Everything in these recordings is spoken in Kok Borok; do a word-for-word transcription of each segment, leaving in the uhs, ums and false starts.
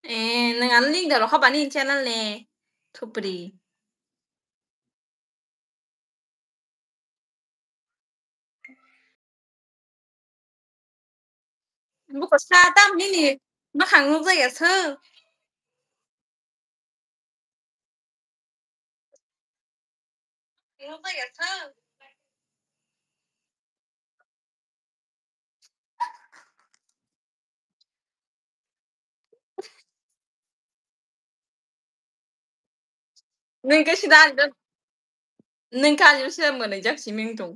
Eh, nwng ano link da rokha bani channel ni. Thupri. Buko sa tam nini makhang nukjaya se. Nwng khe sida ani, nwng khe ani sida mwnwijak simi wng tong.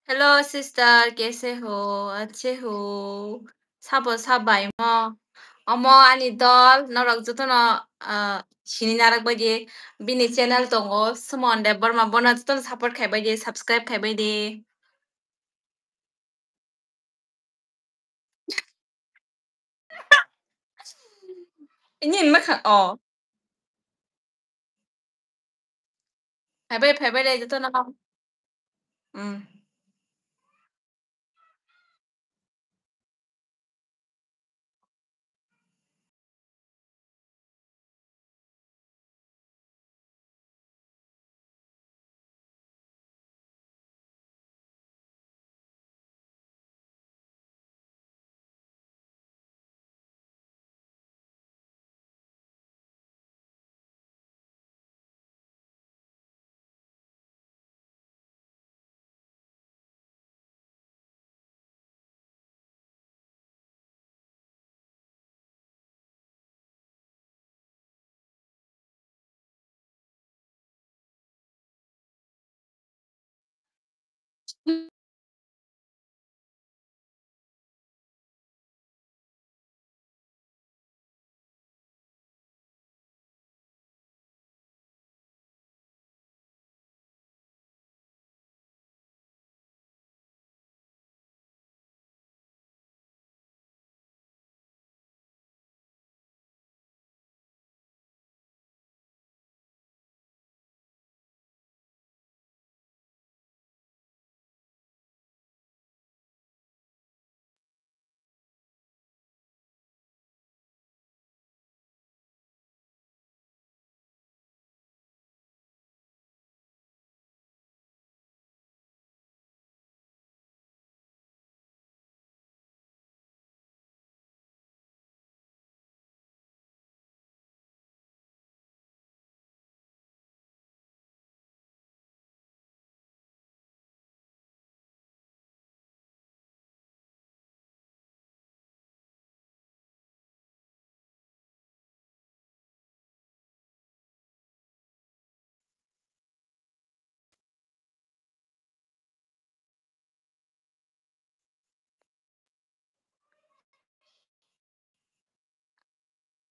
Hello sister, kaise ho? Achhe ho? Sabo sabaimo? Omo ani dol, norok jotono, ah, sini narak bai di. Bini channel tongo, Suman Debbarma, bono jotono support khai bai di, subscribe khai bai di. Ini makhang, oh. Phaibai, phaibai le jotono. Hmm.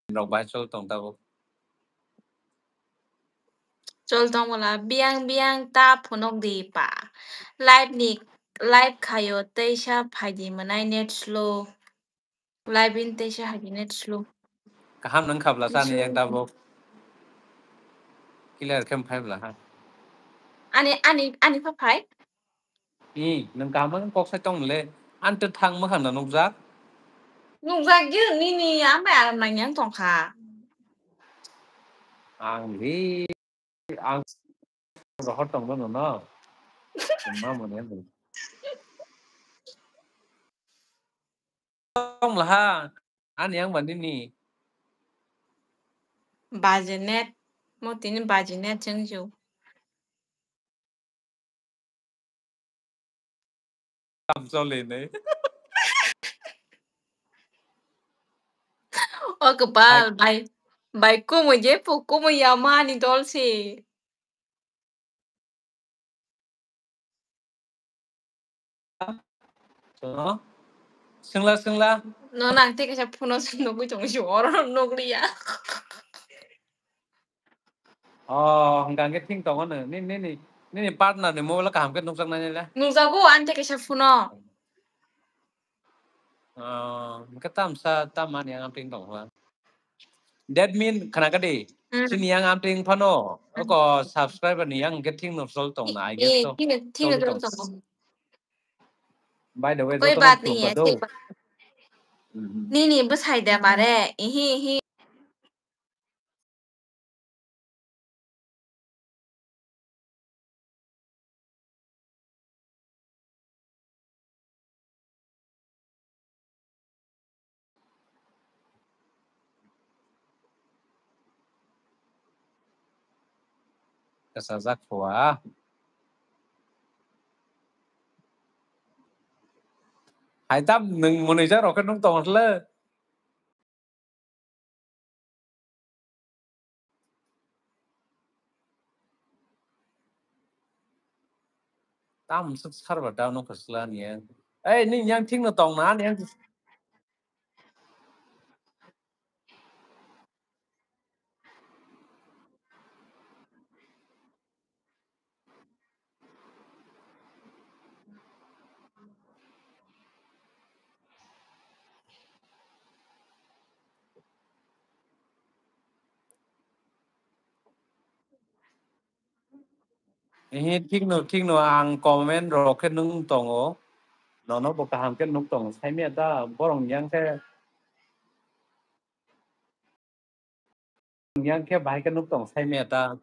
Rok bai chol tong tabuk. Chol tong wala, biang biang ta phunuk di pa. Live ni, live khayo teisa phaidi mwnai net slow. Live in teisa haidi net slow. Kaham nang khabla sani yang tabuk. Clear khem phai bla ha. Ani, ani, ani pha phai? Ih, nwng kaham khe kok sai tong le. Ang tei thang mwkhang no nukjak. Nukjak di nini, ang bai aram nang yang tong kha. Ang di, ang rohor tong no no. Ma mo ne. Tong la ha. Ani ang ba nini. Baji net. Mo tini baji net jeng ju. Tam chole ne. O kwpal, bai, bai kumui je pu kumui ya mani dol si. Sono? Sengla, sengla. No nang tei kaisa phone o se nugui tongo si oro nukliya. Oh, hwnkha hwnkhe thing tongo no. Nini, nini, nini partner ni mobile o kaham khe nukjaknai le? Nukjago, ani tei kaisa phone o. Oh, hwnkhe tamsa, tamani ang thing tongo. That mean, khana kadi, hmm, chini yang amtwi wng phano, hmm, oko subscriber ni yang hwnkhe thik no chol tong na, I guess so. Thik no, thik no chol tong. By the way, koi jotono bat ni khulumkha do. Nini bwsai de mare, ihi, ihi. Kasajak khua. Hai tam nwng mwnwijak rok khe nwng tong sle. Tam swk sar ba down no kwsla ni ya. Ei, ni yang thik no tong na, ni yang. Ehe, thik no, thik no, ang comment rok khe nung tongo. Nono bo kaham khe nuk tongo. Saimya ta borok yang khe. Yang khe bahai khe nuk tong saimya ta.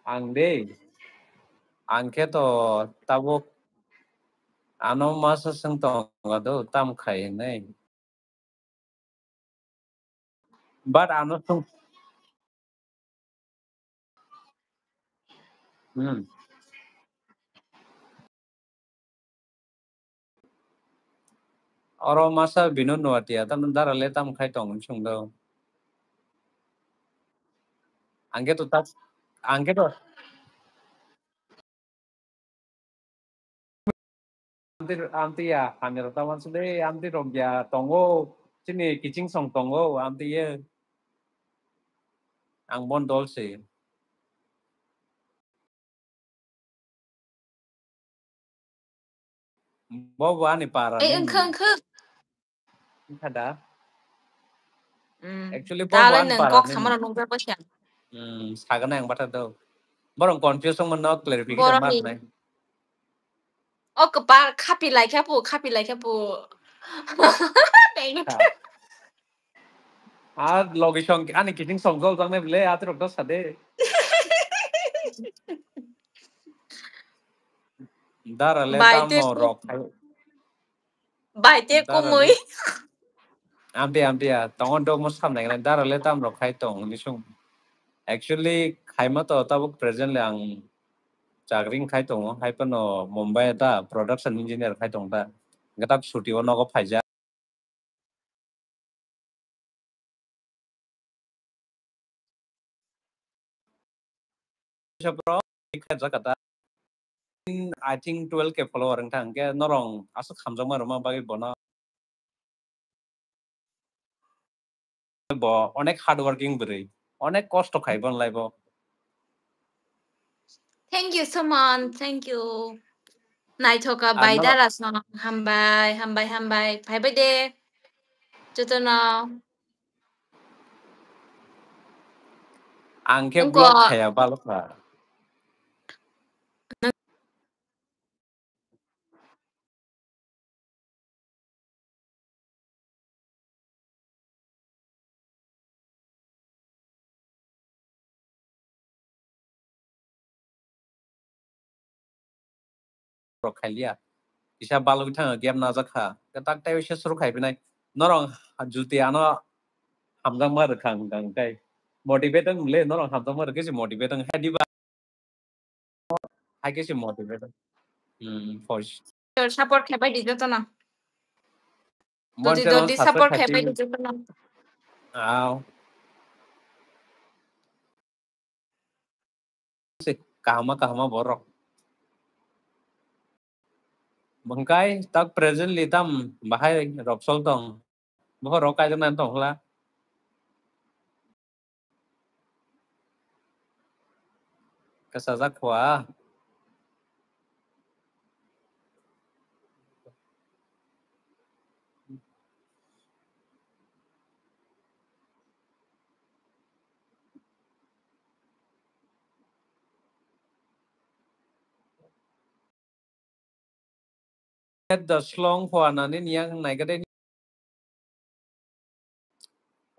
Ang de, ang khe to tabuk ano masa swng tongo do, tam khai hinwi. But ano sung. Hmm. Oro masa Binu Nuatia, tamo dara le tam khai tong sung do. Ang khe to tak, ang khe to. Amtwi, amtwi ya, hamya rok tamo sile, amtwi rok ya tongo, chini kiching song tongo, amtwi ye. Ang bon dol se. Bo bo ani para. Ei, ni wngkha, wngkha. Wngkha da? Mm. Actually, bo bo ani para ni. Kok samano nukjakgo siya. Hmm, sagana yang bata do. Borok confuse wngma no clarification ma rwnai. O kwpal khapi laikha pu, khapi laikha pu. Thank you. Ha. Ar logi song, ani kiting song jol jang nai bile, ati rok da sade. Dara le tamo rok khai. Bai te kumui. Amtwi, amtwi ya, tongo dogmo samnai gana, dara le tam rok khai tong, ni sung. Actually, khaima to tabuk presently ang chakring khai tongo, hai phano Mumbai ta production engineer khai tong ta. Gatak suti o nogo phaijak. Bro, khaijak kata. I think twelve K follower wngkha, hwnkhe norong aswk hamjakma rwma bagwi bono. Bo onek hard working bwrwi, onek kosto khai bon lai bo. Thank you so much, thank you. Naithoka bai dara song, hambai, hambai, hambai, phaibai de. Jotono. Ang khe vlog khaya balokha. Rok khailiya. Kisa balwi thangwi gap najak kha. Khe tak tei se suru khai phinai. Norok juti ano hamjakma rwkha hwnkha hwnkhe. Motivate wng le norok hamjakma rwkhe se motivate wng hai diba. Hai khe se motivate wng. Hmm, for sure. Support khai bai di jotono. Jodi, jodi support khai bai di jotono. Aw. Kahama, kahama borok. Bangkai tak presently tam bahai rok sol tong. Boho rok kaijaknai tong hla. Kasajak khua. At the slong hua nani niyang nai gade.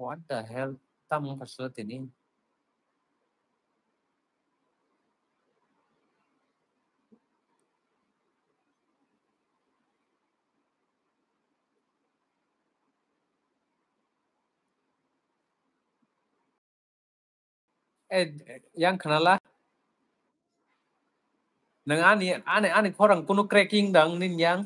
What the hell? Tam wngkha sila tini. Eh, yang khnala? Nang ani, ani, ani khorang kunu cracking dang nin yang?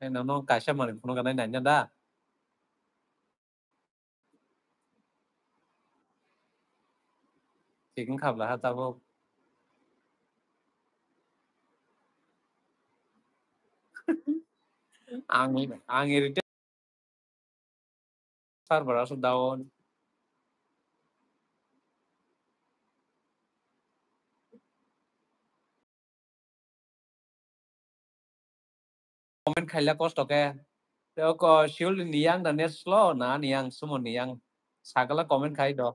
Eh, nono kaisa manwi phunuknai naina da? Thik wngkha bwla ha tabuk. Ang, ang irritate. Server aswk down. Comment khaila kosto khe. Tei o ko Seoul ni yang da net slow na ani yang sumo ni yang. Sagala comment khai do.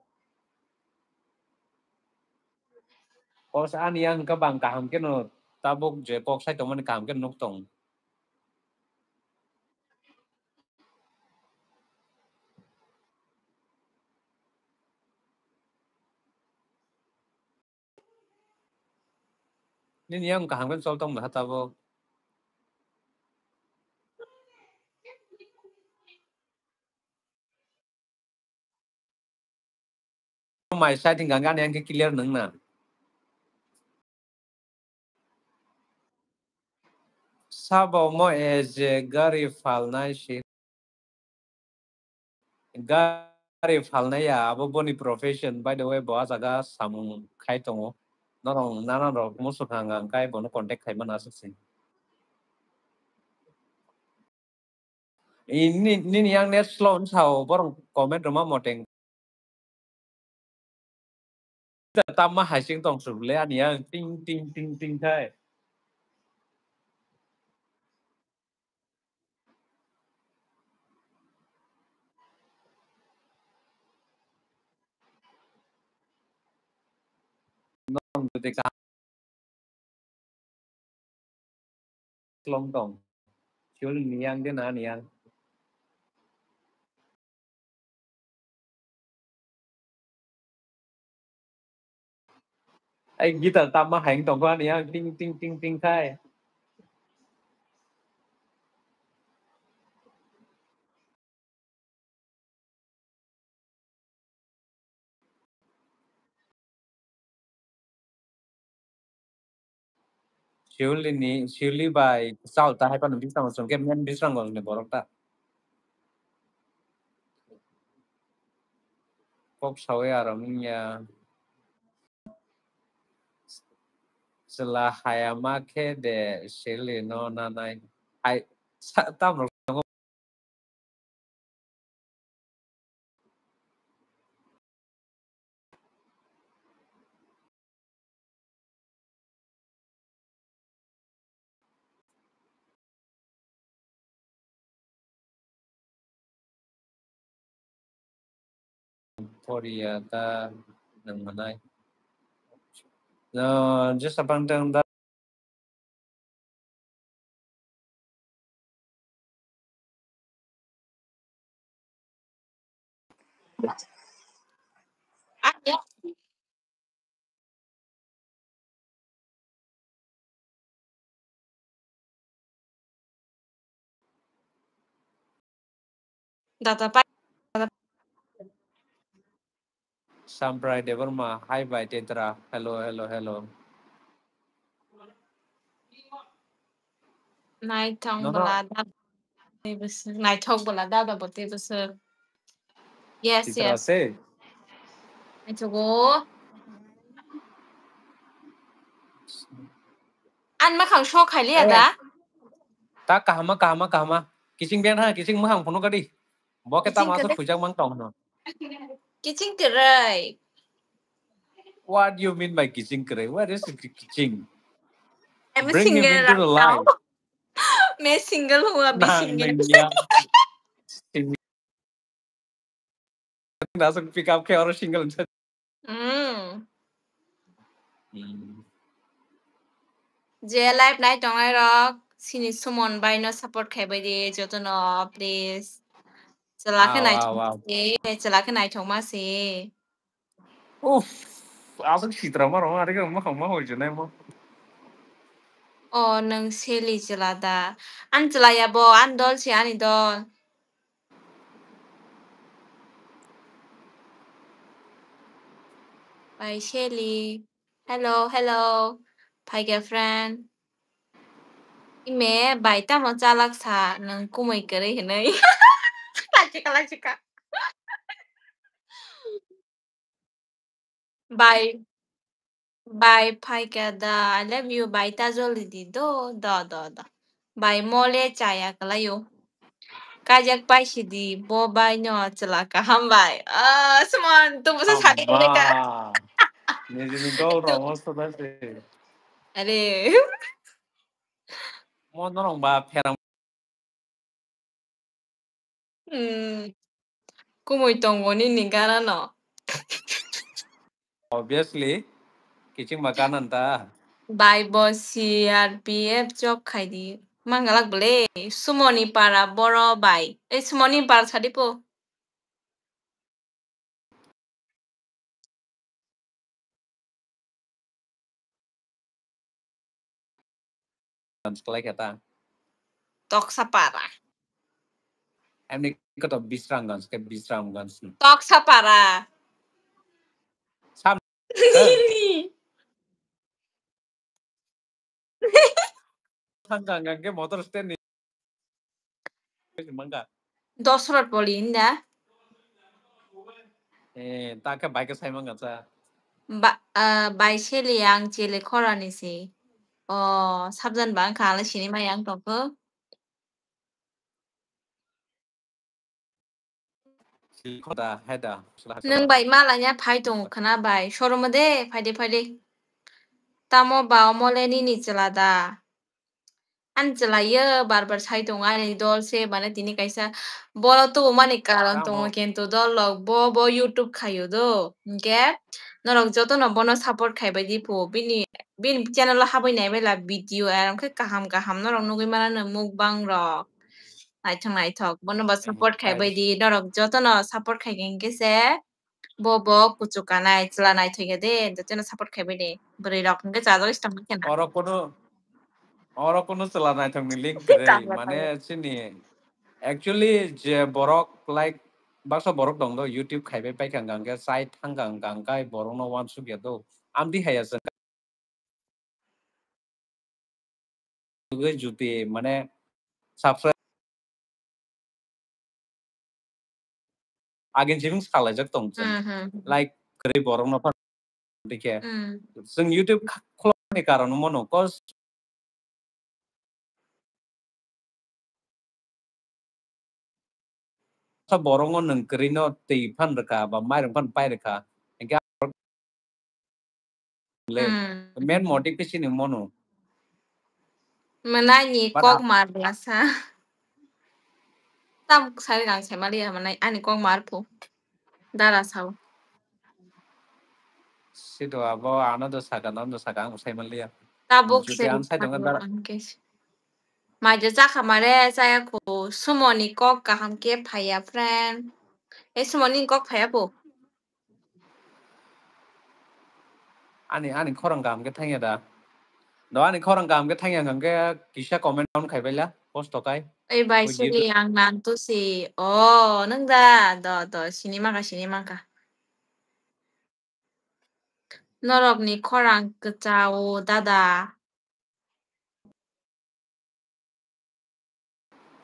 Kos ani yang ka bang kaham khe no tabuk je kok sai tongmani kaham khe nuk tong. Nini yang kaham khe chol tong ha tabuk. Mai side hingka ani yang khe clear nung na. Sabo mo e je gari phalnai si. Gari phalnai ya, abo boni profession. By the way, bo ah jaga samung khai tongo. Norok nana rok muchung hang hang khai bono contact khai mano aswk se. I ni-, nini yang net slow wng sao, borok comment rwma moteng. Tamma hai sing tong suk le ani yang ting, ting, ting, ting khai. Nong twi kaham slong tong. Siul ni yang de na ni yang. Ai guitar tamma hai wng tong kha ni yang ting, ting, ting, ting khai. Siuli ni, Siuli bai chal ta hai phano bisrango chwng khe men bisrango ni borok ta. Kok sawi aro wngya. Chwla hayama khe de Siuli no nanai. Hai, sa-, tamrok tongo. Korea ta nang manai. No, just abang tang da. Dada pai. Samprai Debbarma, hi bai Tetra. Hello, hello, hello. Naithok bwla dada bo tei bwswk. Naithok bwla dada bo tei bwswk. Yes, yes. Naithogo. Ani makhang show khailiya da? Ta kahama, kahama, kahama. Kiching ben ha, kiching makhang phunukadi. Bo khe tamo aswk thwijak mang tong hwno. Kiching kwrwi. What do you mean by kiching kwrwi? What is ki-, kiching? I'm a Bring him singer into the right now. Life. Me single हूँ अभी Nah, singer. nang ya. Nasuk pick up khe oro single. Hmm. Hmm. Je live nai tongnai rok sini Sumon bai no support khai bai di joto no please. Chwla khe Wow, nai wow, wow. se, chwla khe nai thok ma se. Uff, asuk sitra ma rong ari ma ma hoi jene mo. O nung seli chwla da. An chwla ya bo, an dol si ani dol. Bai seli. Hello, hello. Phaikha friend. Ime bai tamo chalak sa nung kumui kwrwi hinui. Lachika, lachika. Bai, bai phaikha da, I love you, bai ta joldi di do, do, do, do. Bai mole chaya kalayo. Kajak pai sidi, bo bai no chwla kaham bai. Ah, Sumon, tu busa sadi kene ka. Amma. Nijini dol rong osto da se. Are. Mo norong ba pherang. Hmm. Kumui tongo nini gara no. Obviously, kiching ma kanan ta. Bai bo C R P F job khai di. Mangalak bole. Sumoni para boro bai. Eh, Sumoni para sadi po. Dance kalai khe ta. Toksa para. Emni koto Bisramganj khe Bisramganj ni. Toksa para. Sam. Nini. Thangka hangka khe motor stand ni. Mangka. Dosrot boli hinda. Eh, ta khe bai khe sai mangka cha. Ba, ah, bai seli ang chele khorani si. O, sabjan ba wngkha ang le sini mai ang tongkho. Sili khoda, haida, sila hakhe Nwng ba. Bai malanya phai tongo khwna bai. Showroom de, phaide, phaide. Tamo ba omo le nini chwla da? Ani chwla yo bar bar sai tongo ani dol se, mane tini kaisa boro tubu mani karon tongo, tamo. Kintu dol rok bo, bo YouTube khaio do. Hinkhe norok jotono bono support khai bai di phu. Bini, bini channel o habwi nai bai la video, aram khe kaham kaham norok nugwi mano mukbang rok. Naithok naithok. Bono bo support khai bai di. Norok jotono support khai khe hinkhe se bo, bo kuchuk kanai, chwla naithok ya de, jotono support khai bai di. Bwrwi rok hinkhe chajak stang khe na. Oro kono, oro kono chwla naithok ni link kwrwi. Chajak mane khe. Chini, actually, je borok, like, baksa borok tong do, YouTube khai bai paikha hwnkha hwnkhe, chai thangkha hwnkha hwnkhe, borok no uansuk ya do. Amtwi haya chwng. Tugwi juti, mane, subscribe. Agin jibing salaijak tong chwng. Hmm, hmm, hmm. Like, kwrwi borok no phan dikhe. Hmm. Chwng YouTube kha-, khlokni karon wngmano, cause sa borok no nwng kwrwi no twi phan rwkha ba mairung phan pai rwkha. Hinkhe le, hmm, main motive khe chini mono. Mwnai ni but kok a- mar bwlasa. Tam sari rang sai mali ya mwnai ani kok mar phu. Dara sao. Sido abo ano do saka, no do saka, ang sai mali ya. Tabuk juti se ang sai tongo dara. Ang ke. Mai je chakha mare chaya kho. Sumo ni kok kaham khe phaiya friend. E sumo ni kok phaiya phu. Ani, ani khorang kaham khe thangya da? Do ani khorang kaham khe thangya hwnkha khe kisa comment down khai bai la, post to kai. Oi bai, oi, sili ang nan to si. O, nwng da? Do, do, sini mangkha, sini mangkha. Norok ni khorang kwchao, dada.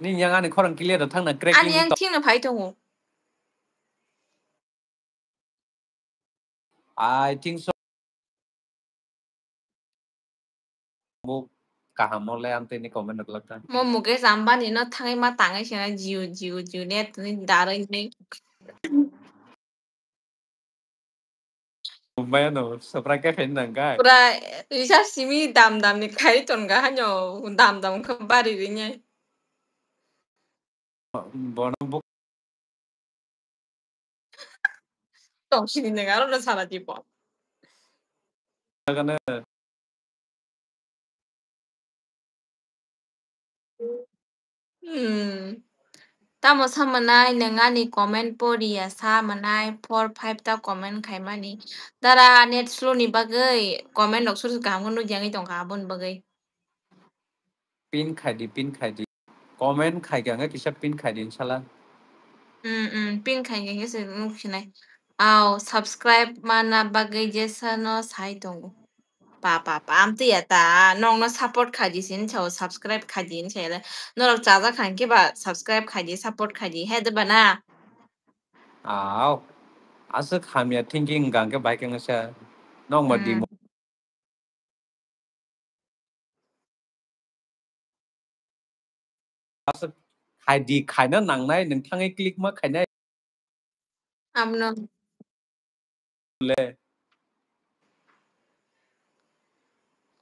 Nini yang ani khorang clear da thangna crackling. Ani yang to- thingna phai tongo. I think so. Mo kaham mo le amtwi ni comment rwlak ta. Mo Mukesh Ambani no thangwi ma tangwi sina jiu jiu jiu net ni darwi ni. Maya no, sabra khe khaina nang kai. Pura isa simi dam dam ni khai ton ga hanyo, dam dam khe bari rinye. Bono buk- Tong sini nang aro na sala di bo. Nagano. Hmm. Tamo sa manai, nwng ani comment poriya sa manai, four five ta comment khaimani. Dara net slow ni bagwi comment rok suru kaham khe nukya wngwi tongkha aboni bagwi. Pin khaidi, pin khaidi. Comment khaikha hwnkhe kisa pin khaidi, inshallah. Hmm, hmm, pin khaikha hwnkhe se nuksinai. Aw, subscribe mana bagwi jesano sai tongo. Pa, pa, pa, amtwi ya ta, nokno support khaidi sin sao, subscribe khaidi hin sao le. Norok chajak khan khe ba subscribe khaidi, support khaidi, he de ba na? Aw, aswk hamya thinking hwnkha hwnkhe bai khe wngsa. Nokma Hmm. dimo. Aswk khaidi, khaina nangnai, nwng thangwi click ma khainai. Amno. Le.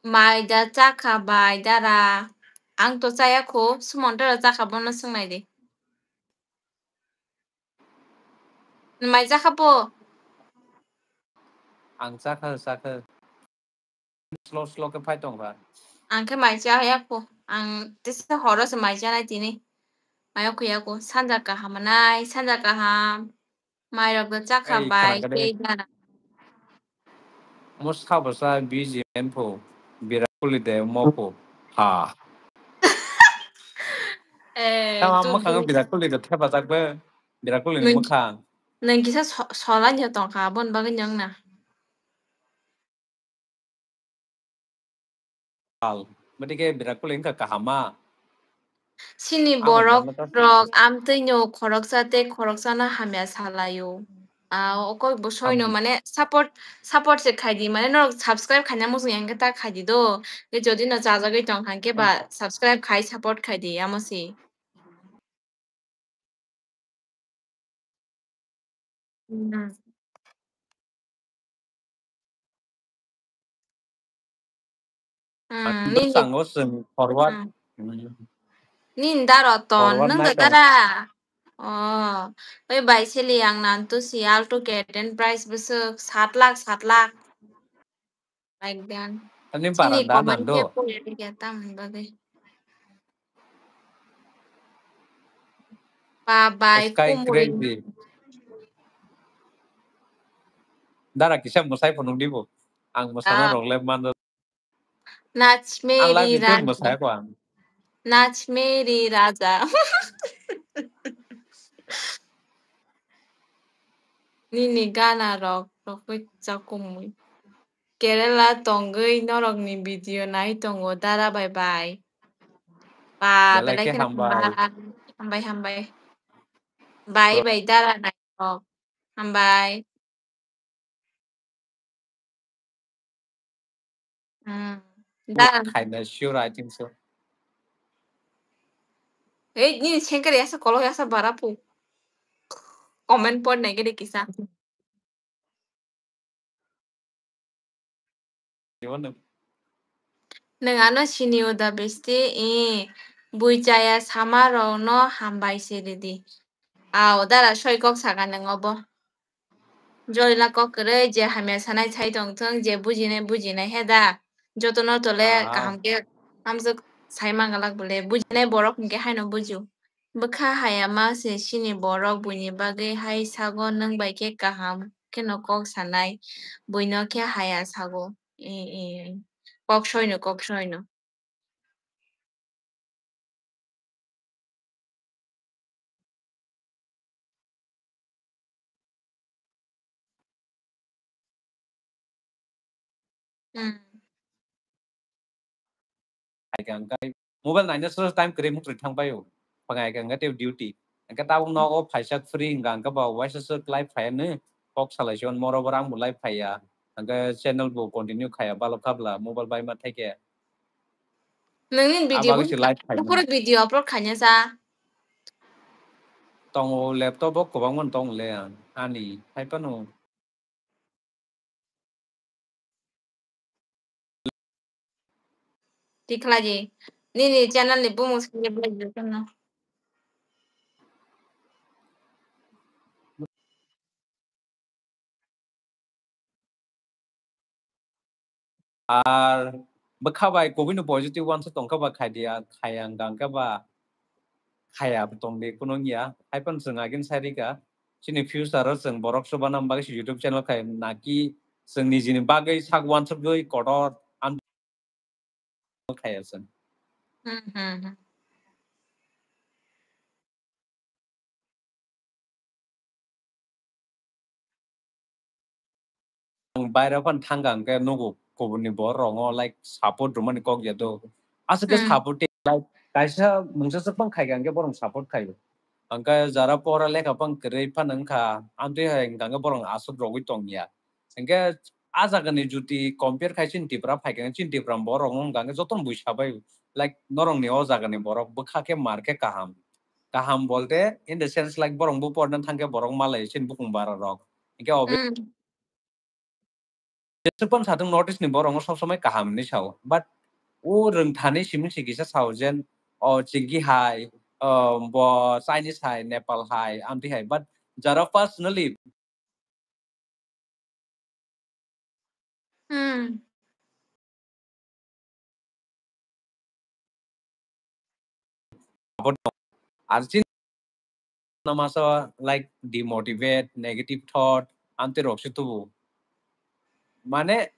Maida chakha bai dara. Ang to chaya kho, Sumon dara chakha bono swngnai di. Mai chakha bo? Ang chakha, chakha. Slow slow khe phai tong kha. Ang khe mai cha ya kho. Ang tesa horo se mai cha nai tini. Mai kho ya kho. Sanja kaham nai, sanja kaham. Mai rok da chakha Ei, bai khana kade. Tei dara. Mo sa bo sa B G M pho. Virat Kohli de mo pho. Ha. Eh, Tama mo khang Virat Kohli de thepa tak be. Virat Kohli ni mo khang. Nang kisa so-, sola nyo tong kha, bon bagwi nyong na. Al. Mati ke Virat Kohli wngkha kahama. Sini borok rok amtwi no khoroksa tei khoroksa no hamya salaio. Ah, okoi bo soino mane support, support se khaidi, mane norok subscribe khaina muchung yang khe ta khaidi do. Ke jodi no chajagwi tong kha khe ba subscribe khai support khaidi amo si. Hmm. Hmm, nini bwskango chwng forward, hmm. Hmm. Nini daro ton, forward nwng nai da tong. Dara. Oh, oi bai sili ang nantu si Alto K ten price bwswk sat lakh, sat lakh. Like dan. Ani chini baranda comment nando. Khe pori khe tamni bagwi. Ba bai Sky kumui. Crazy. Dara kisa mwsai phunuk dibo. Ang mwsana rok le man. Nach meri rani. Mwsai ko ang. Nach meri raja. Nini gana rok rokwi chakumui. Kerala tongwi norokni video nai tongo dara bai bai. Ba, belai khe hambai. Hambai, hambai. Bai bai dara nai rok. Hambai. Hmm. Dara. Khaina sure, I think so. Ei, nini sengkar yasa kolok yasa bara pu. Comment por nai gede kisa. Nwng ano sini uda besti, i, bui chaya sama rok no hambai se ridi. Ao, dara soi kok saka nwng obo. Jorila kok kwrwi je hamya sanai sai tong thung, je bujinai bujinai he da. Jotono tole kaham khe hamjwk sai mangalak bole. Bujinai borok hinkhe haino buju. Bwkha haya ma se sini borok buini bagwi hai sago, nwng bai khe kaham kheno kok sanai, buino khe haya sago. E, e, kok soino, kok soino. Hmm. Ai kang kai mobile naina soro time kwrwi mukri thang bai o. Pangai kang kai duty. Angka tabuk nogo phaisa free hingka angka ba waisa se live phai ne kok salai se moro bo rang bo live phai ya. Angka channel bo continue khaya balok kabla mobile bai ma thai khe. Nangni video bo live phai. Video upload khaina sa. Tongo laptop bo kwbangma tong le ani hai phano. Tikhlaji. Nini channel ni bumung sini belai jotno. Ar bwkha bai kubui no positive uansuk tongkha ba khai di, ar khai ang dangkha ba khaya tong di kunu wngya. Hai phano chwng again sai rikha, chini future o chwng borok chubanani bagwi se YouTube channel khai naki chwng nijini bagwi sak uansukgwi kotor am khaya chwng. Hmm, hmm, hmm. Ang baira phan thangkha hwnkhe nugo kubunni borok rokno, like, support rwmani kok ya do. Aswk khe Hmm. Support, like, kaisa mungsa swk phang khaikha hwnkhe borok support khaio. Hwnkhe jara pora lekha phang kwrwi phano wngkha, amtwi hai hwnkha hwnkhe borok aswk rogwi tongya. Hwnkhe a jagani juti compare khai chini Tripura phaikha hwnkhe chini Tripura borok wngkha hwnkhe jotono bui sabai, like, norokni o jagani borok bwkha khe mar khe kaham. Kaham bolte in the sense, like, borok bo porna thangkhe borok malai chini bukung bara rok. Hwnkhe obvi- Hmm. Jeswk phano satung North East ni borok no sob somoi kaham hinwi sao, but o rwngthani simi se kisa sao jen, o Chingi hai, o bo Chinese hai, Nepal hai, amtwi hai, but jara personally Hmm. Abo tong. Ar chini masa, like, demotivate, negative thought, amtwi rok se tubu. Mane,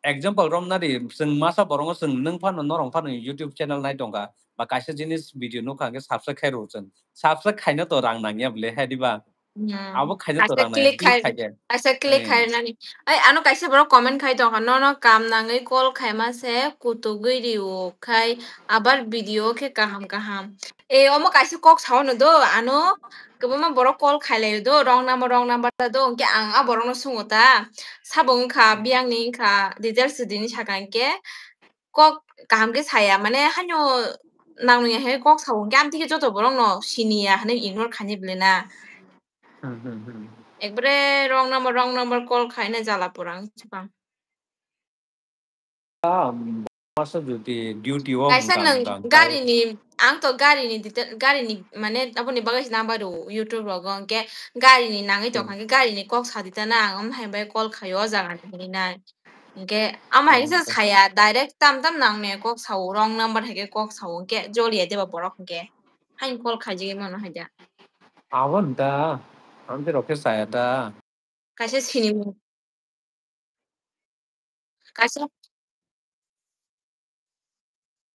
example romna di, chwng masa borok chwng nwng phano norok phano YouTube channel nai tongkha, ba kaisa jinis video nukha hwnkhe subscribe khai rw chwng. Subscribe khaina to rang nangya bwle, hai diba? Hmm. Abo khaina to kaisa rang nangya, click click khai, khai khe. Kaisa click Hmm. Khainani. Ai, ano kaisa borok comment khai tongkha, "Nono kam nangwi call khaima se kutugwi rio khai abar video khe kaham kaham." E, omo kaisa kok sao no do, ano kwbangma borok call khailai do, wrong number, wrong number ta do, hwnkhe ang a borokno sungo ta, sabo wngkha, Hmm. Biyangni wngkha, details dini saka hwnkhe, kok kaham khe saya, mane haino nang nungya hai kok sao, hwnkhe amtwi khe joto borok no siniya hinwi ignore khainai bwle na. Hmm, hmm, hmm. Ekbare wrong number, wrong number call khainai jala pura ang chwng. Ah, masa juti duty o kaisa hwnkha nwng hwnkha hwnkha. Gari ni, ang to gari ni detail, gari ni mane aboni bagwi se number rw YouTube rogo, hwnkhe gari ni nangwi tongkha, hmm, hwnkhe gari ni kok sa di ta na, ang omo hai bai call khaio o jaga ni hinwi nai. Hwnkhe ama hai khe saya, direct tam tam nang ne kok sao, wrong number hai khe kok sao, hwnkhe joliya deba borok hwnkhe. Haini call khaijagwi mano hai da. Abo da, ang tei rok khe saya da. Kaisa sini, kaisa,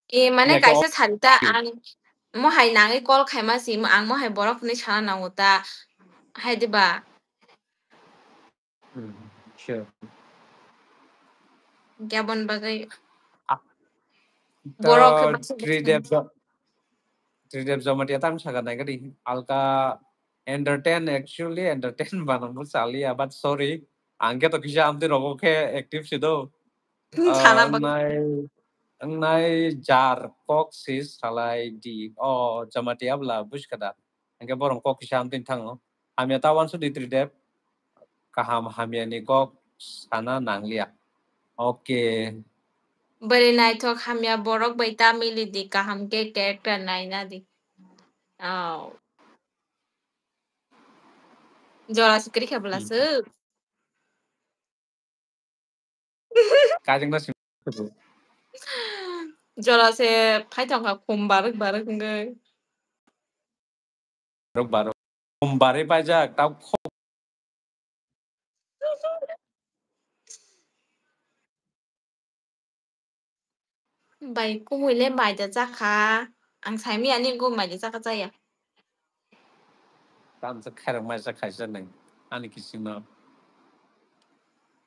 e, mane kaisa sari ta, ang mo hai nangwi call khaima si, ang mo hai borok hinwi sana nango ta, hai diba? Hmm, sure. Hwnkhe aboni bagwi ah, borok khe to baksa Tridev baksa. Jo-, Tridev Jamatia tamo sakha naikha di, alka entertain, actually entertain banangbo chaliya, but sorry, ang khe to kisa amtwi rogo khe active si do. Sana ah, bagwi. Wngnai, wngnai jar kok si salai di. O Jamatia bwla buji kha da. Hwnkhe borok kok kisa amtwi thango. Hamya ta uansuk di Tridev. Kaham hamya ni kok sana nangliya. Okay. Bwrwi naithok hamya borok bai ta mili di, kaham khe character naina di. Oh. Jora se kwrwi kha bwla hmm. Swk. Kajang no sim-, jora se phai thangkha khum barwk barwk wngwi. Barwk barwk. Khum barwi paijak, tamo khum. Bai, kumui le maida chakha. Ang saimanya ani go maida chakha chaya. Tamsa khairok mai sa khaisa nang ani kisingo.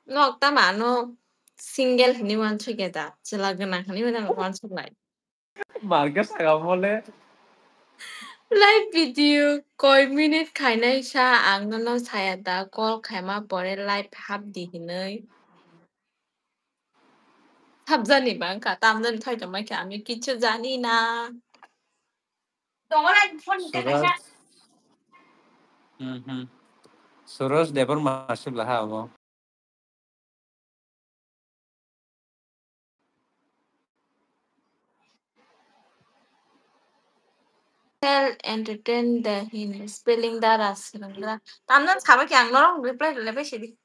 Nok tama ano single hinwi uansukya da, chwla gwnang hinwi mano uansuk lai. Marga saka mole. Live video koi minute khainai sa ang nono saya da, call khaima pore live hap di hinwi. Hapjani bangkha, tamjani thai tongmai khe, ami kichu jani na. Suraj. Mhm. Suraj Debbarma aswk laha abo. Well entertain the hin spelling dara swrwngra. Tamno sabo khe ang norok reply rwlai bai sidi.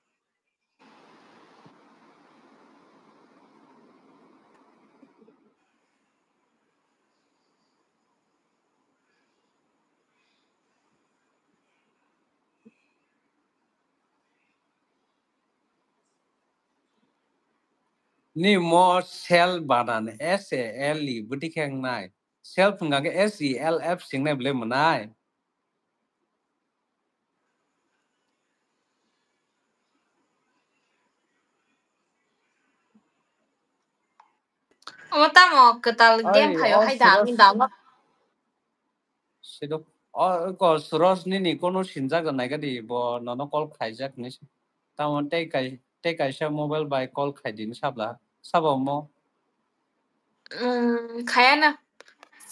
Ni mo self banan S A L E bwtwi khe wngnai. Self hwnkha khe S E L F swngnai bwlai mwnai. Omo tamo kwtal game phaio hai da, ang da. Sidok, o, ko Suraj nini kono sinjak da naikha di, bo nono call khaijak ni. Tamo tei kai-, tei kaisa mobile bai call khai di ni sabla. Sabo mo? Mm, khaya na.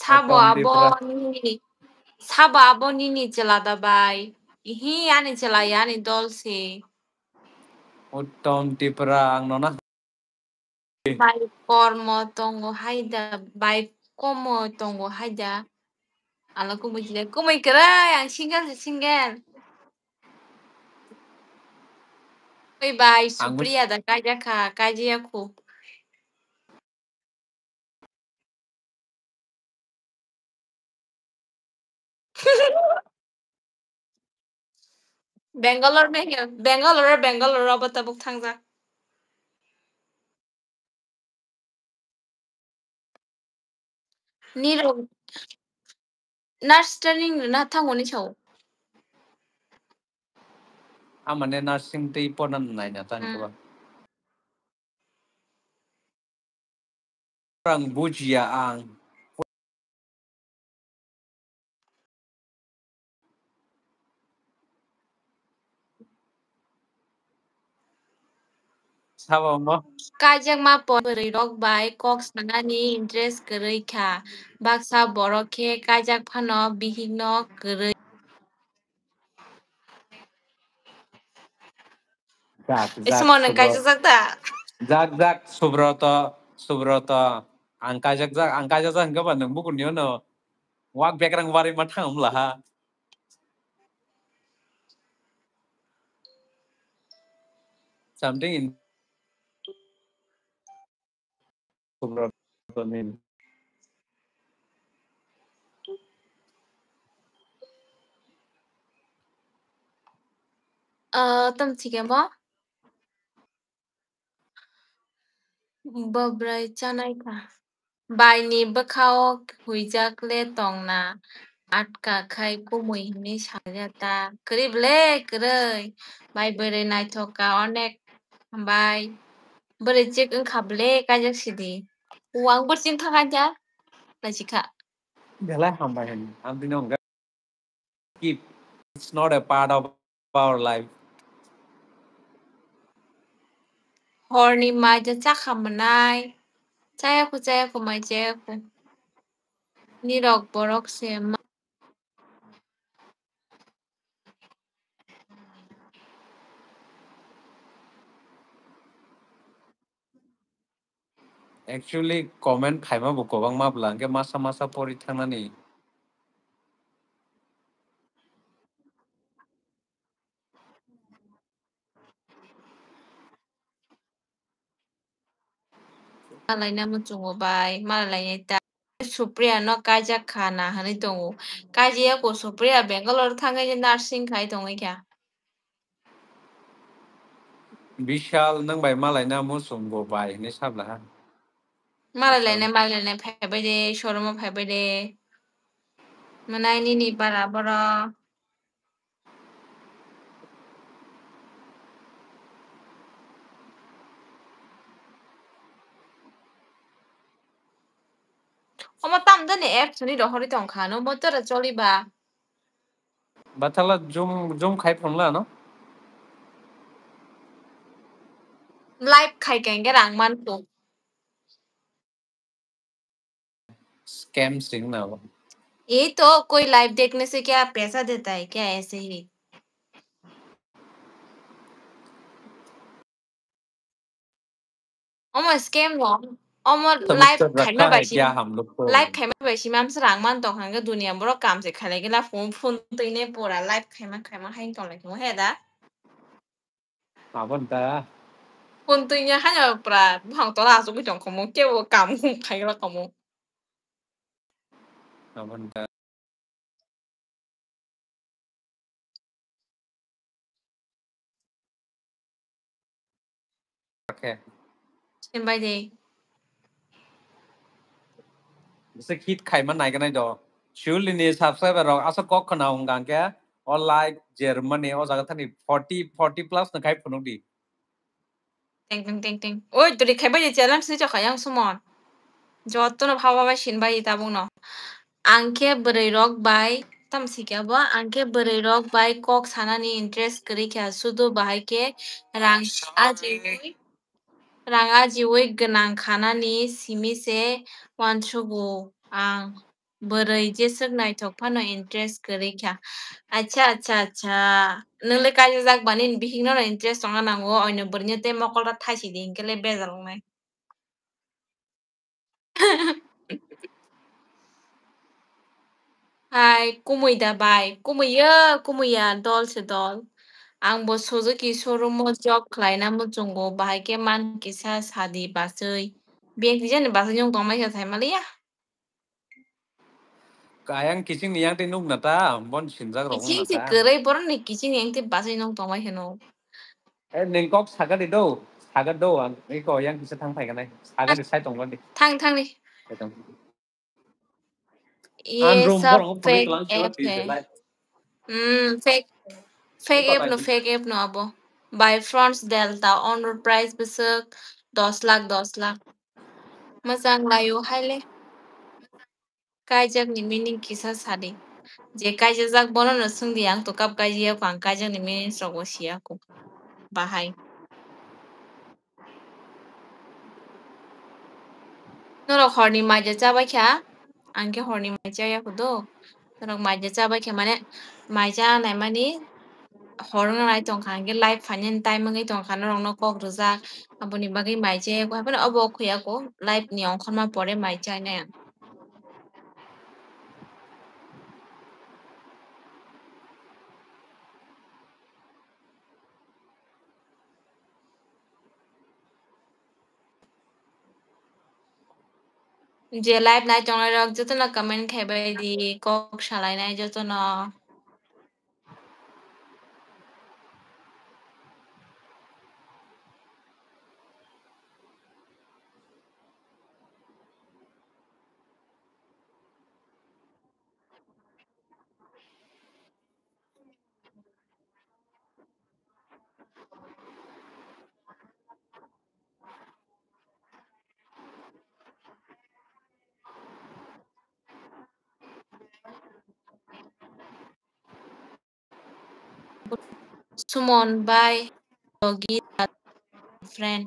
Sabo abo nini, sabo abo nini chwla da bai. Ihi ani chwla ya ani dol se. Uttom Tripura, ang nono Bai kormo tongo haida, bai komo tongo haida. Ala kumui sida, kumui kwrwi, ang single se single. Oi bai, ang Supriya da kaijak kha, kaijakya khu. Bangalore me, Bangalore, Bangalore abo tabuk thangjak. Nirok nurse training rwna thango ni sao. Amane nursing tei porna naina tang. Hmm. Ang bujiya ang. Sabo mo? Kaijakma pon bwrwi rok bai kok sanani interest kwrwi kha. Baksa borok khe kaijak phano bihik no kwrwi. Jak, jak, Ismo nwng Subro-, kaijak jak da? Jak, jak, Subroto, Subroto. Ang kaijak jak, ang kaijak jak hwnkhe ba nwng bukurni ono wak bekrang barwi ma thang wngla ha. Something in Subroto ni. Ah, tamo thik ya bo? Bo bwrwi chanai kha. Bai ni bwkha o huijak le tong na, atka khai kumui hinwi sa ya ta. Kwrwi ble kwrwi. Bai bwrwi naithok kha onek. Bai bwrwi chik wngkha ble kaijak sidi. Wang bwrwi chini thang kha ja. Naisi kha. Belai hambai hwn. Ang tini hwnka. Keep. It's not a part of our life. Horni mai ja chakha mwnai. Chaya khu, chaya khu, mai chaya khu. Nirok borok se ma- Actually, comment khaima bo kwbangma bwla, hwnkhe masa masa pori thangnani. Malaina muchungo bai, malai ta. Supriya no kaijak kha na hwnwi tongo. Kaijaya ko Supriya Bangalore thangwi nursing khai tongwi kha. Bishal, nwng bai malaina muchungo bai hwnwi sabla ha. Malai lainai, malai lainai phaibai de, showroom o phaibai de. Mwnai nini para boro. Omo tamdani apps ni rohorwi tongkha, no motora choliba. Bathala zoom, zoom khai phunla no? Live khai kha hwnkhe rang mankho. Scam sing na bo. ये तो कोई लाइव देखने से क्या पैसा देता है क्या, ऐसे ही? Omo scam no. Omo live khaima bai si, live khaima bai si mamsa rang man tong hangke dunia borok kam se khailai gela phone, phone twi ne pura live khaima, khaima hai tong lai khamu he da. Abon ta. Phone twi ne hanya pura bhang tola asugwi tong khamu, kebo kam khai gela khamu. Abon ta. Okay. Sin bai de. Bisa hit khaima naiganai do. Surely ni subscriber rok asa kok khna hwnga hwnkhe o like Germany o jaga thani forty, forty plus no khai phunuk di. Teng, teng, teng, teng. Oi, turi khai bai challenge ni chakha yang Sumon. Joto no phawa bai sin bai tabuk no. Ang khe bwrwi rok bai, tam sikya bo, ang khe bwrwi rok bai kok sanani interest kwrwi kha, sudu bahai khe rang ajiwi, rang ajiwi gwnang khanani simi se uansukgo ang. Bwrwi jeswk naithok phano interest kwrwi kha. Acha, acha, acha. Nwng le kaijajak ba nini bihik no interest tongna nango, oino bwrwi no tei mokol ro thaisi di, hinkhe le bejal wngnai. Hai, kumui da bai? Kumui ya, kumui ya, dol se dol. Ang bo Suzuki showroom o job khlaina muchungo, bahai khe man kisa sadi bachwi. Biyang kisa ni bachwi nung tongmai kha sai maliya. Kayang kiching ni yang tei nuk na ta, bon sinjak rok. Kiching si kwrwi borok ni kiching yang tei bachwi nung tongmai kha nuk. Eh, ning kok saga di do, saga do, ang iko yang kisa thang phai kanai, saga di sai tong di. Thang, thang di. Sai tong. Ye sa fake app hai. Hmm, fake, fake app no, fake app no abo. By France Delta, on road price bwswk dos lakh, dos lakh. Mwchang laio hai le. Kaijak ni meaning kisa sadi. Je kaijajak bono no swngdi, ang to kap kaijaya ko, ang kaijak ni meaning rok bo siya ko. Bahai. Norok horni maija chabai kha, ang khe horni mai chaya ko do. Norok maija chabai kha mane maija nai mani hor wng nai tong kha, ang khe live phainani time wngwi tong kha, norok no kok rwjak, aboni bagwi mai chaya ko, haphano obo khuya ko, live ni ongkhorma pore mai chai nai ang. Je live nai tongnai rok jotono comment khai bai di, kok salai nai jotono. Sumon bai logi friend.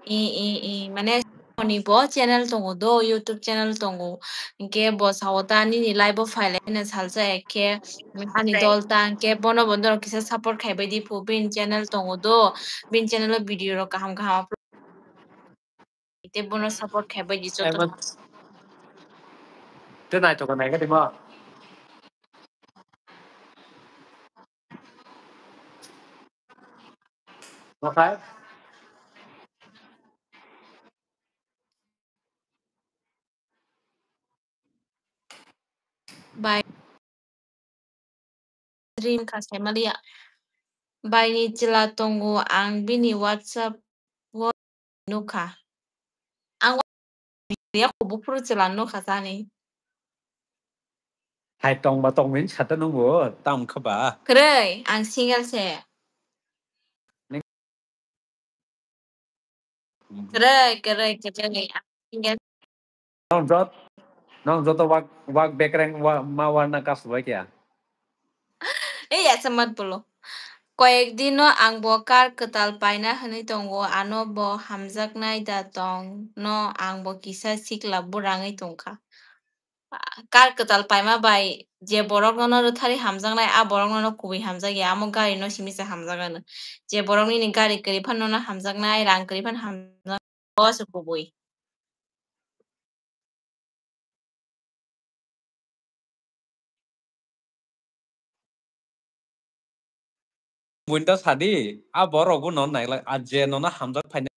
I, i, i, mane Sumoni bo channel tongo do, YouTube channel tongo. Hinkhe bo sao ta nini live o phailai hwnwi salsa ekke ani dol ta, hinkhe bono bo norok kisa support khai bai di phu, bini channel tongo do, bini channel o video rok kaham kaham upload. Tei bono support khai bai di joto. Tei naithok nai khe timo. Okhai. Bai. Dream kha sai maliya. Bai ni chwla tongo, ang bini WhatsApp o nukha. Ang ya ko buphuru chwla nukha sani. Hai tongba tongmani sata nungbo tam kha ba. Kwrwi, ang single se. Kwrwi, kwrwi, kwrwi. Nong jot, nong joto wak, wak bekreng wa, ma warna kas bai kya? Ei, asa mat bolo. Koyek dino ang bo kar kwtal paina hwnwi tongo, ano bo hamjaknai da tong no, ang bo kisa sikla burangwi tongkha. Kar kwtal paima bai je borok nono rwthari hamjaknai, a borok nono kubui hamjakya, amo gari no simi se hamjak ano. Je borok nini gari kwrwi phano nono hamjaknai, rang kwrwi phano hamjaknai, bo se kubui. buini ta sadi, a borok bo nono naiglak, a je nono hamjak phainai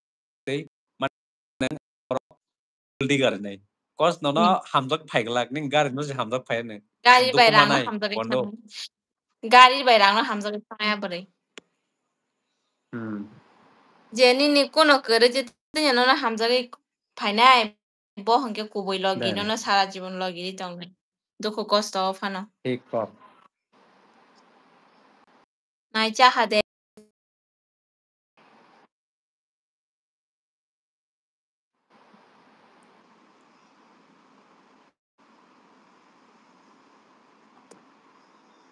tei mane borok gold digger hinwi. Cause nono Hmm. hamjak phaiglak, ning gari no se hamjak phai hinwi. Gari bai Dukhu rang no manai, hamjagwi bondo. thangwi. Gari bai rang no hamjagwi thangya bwrwi. Hmm. Je nini kuno kwrwi je tini nono hamjagwi phainai, bo hwnkhe kubui logi, Ben. nono sara jibon logi ri tongnai. Dukhu kosto o phano. Thik kok. Nai cha ha de.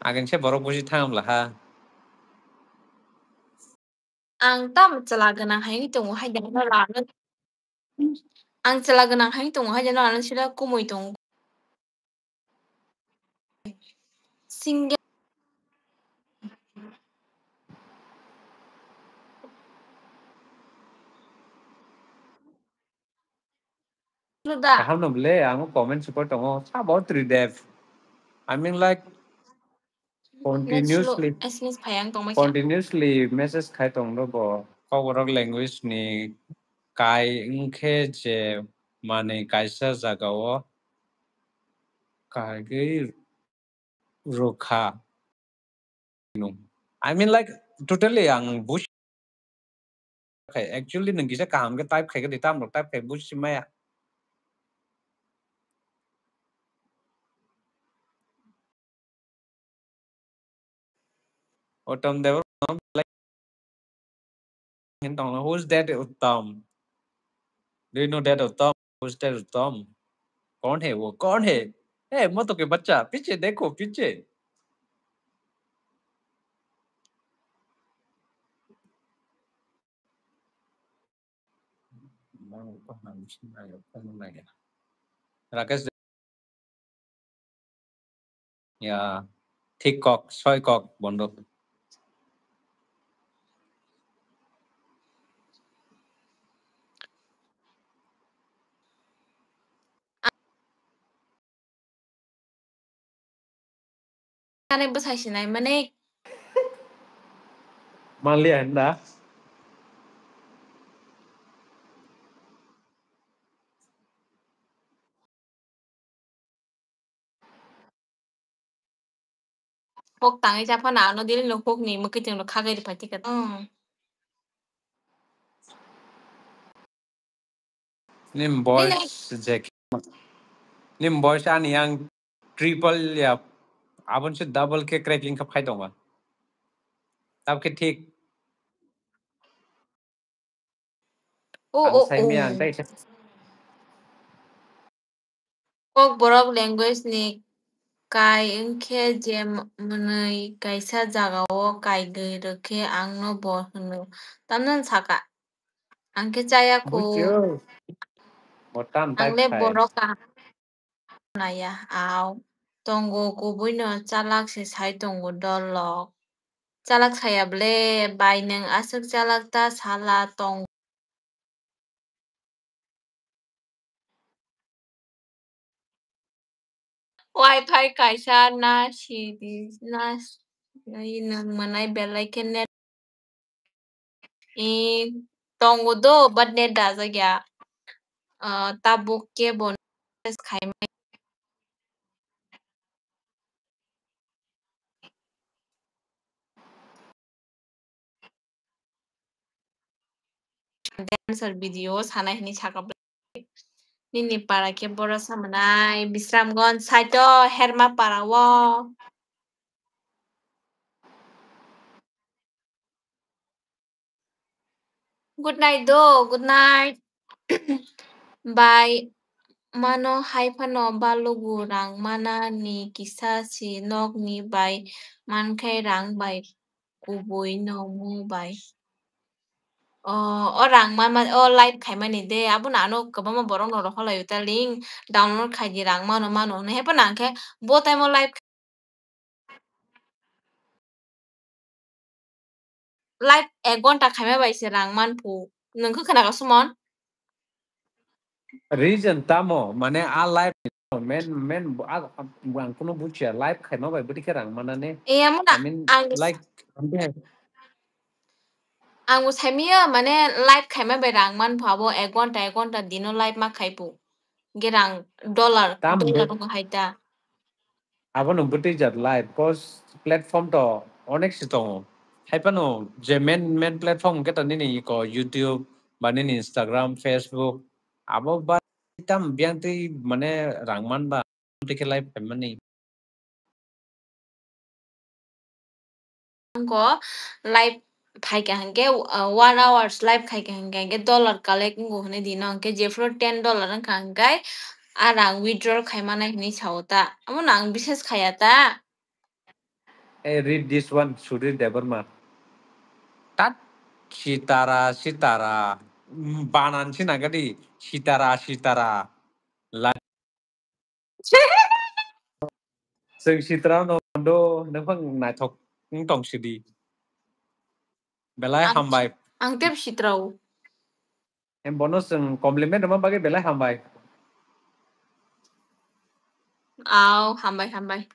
Agin se borok buji thangam laha. Ang tam chwla gwnang hai wngwi tongo, hai de no lano. Ang chwla gwnang hai wngwi tongo, hai de no lano sida kumui tongo. Single. Luda. Kaham no bwle, ang comment support tongo. Sabo Tridev. I mean, like, Continuously, S M S phai ang tongma kha. Continuously message khai tong do bo. Kokborok language ni kai wngkhe je manwi kaisa jagao kagwi rwkha. I mean, like, totally ang buj-, khai. Actually, nwng kisa kaham khe type khai khe di, tamrok type khai buji maya. Uttam Debbarma, like, hin tong, who's that Uttam? Do you know that Uttam? Who's that Uttam? कौन है वो? कौन है? ए, मत के बच्चा, पीछे देखो, पीछे। Rakesh. Ya, thik kok, soi kok, bondo. Ani bwsai sinai mani. Manliya hinda. Hok tangwi cha phano ano dili no hok ni mwkhwtwng rok khagwi rwphai thika. Hmm. Nim boys je, nim boys ani yang triple ya, abon se double ke cracking ka phai tonga. Tab ke thik. O, ang o, sai mi o. Ang tai sa. Kokborok language ni kai wngkhe je mwnwi kaisa jagao kaigwi rwkhe ang no bo hwno. Tamno saka? Ang khe chaya kho. Bujiyo. Bo tam tai ang le khai. Borok kaham naya. Au. Tongo kubui no chalak se sai tongo dolok. Chalak saya ble bai nwng aswk chalak ta sala tong. Wi-Fi kaisa na sidi na s-, na i nwng mwnai belai khe net. I tongo do, but net dajagya. Ah, tabuk kebo khai mai. Dancer video sanai hini saka. Nini para khe boro samanai Bisramganj saito Herma para o. Good night do, good night. Bai mano hai phano ba lugu rang mana ni kisa si nok ni bai mankhai rang bai kubui no mu bai. O, o rang ma, ma, o live khai mani de, abo no ano kwbangma borok no rohor lai o ta link download khai di rang mano mano hwnwi. Hai phano ang khe bo time o live Live ek ghonta khaima bai se rang man phu. Nwng khe khwna kha Suman? Reason tamo, mane a live main, main, a, ang kuno buchiya, live khaima bai bwtwi khe rang manane. Eh, amo na, I mean, ang like, ang khe Ang bo saimanya mane live khaima bai rang man pha bo ek ghonta ek ghonta dino live ma khai phu. Ge rang dollar, Tam dollar de. Wng hai ta. Abono bwtwi jat live, cause platform to onek se tongo. Hai phano je main, main platform hwnkhe to nini iko YouTube ba nini Instagram, Facebook, abo ba tam biyang twi mane rang man ba twi khe live khaimani. Angko live phaikha hwnkhe, uh, one hours live khaikha hwnkhe, hwnkhe dollar collect wngo hwnwi dino hwnkhe jephuru ten dollar wngkha hwnkhe a rang withdrawal khaimanai hwnwi sao ta. Abono ang bises khaya ta. Hey, read this one, Sudhir Debbarma. Tat sitara, sitara. Mm, banan sinagadi. Sitara, sitara. La- Chwng sitra no do, nang phang naithok wng tong sidi. Belai Ang, hambai. Ang tep sitra o. Em bono chwng compliment rwma bagwi belai hambai. Au, hambai, hambai.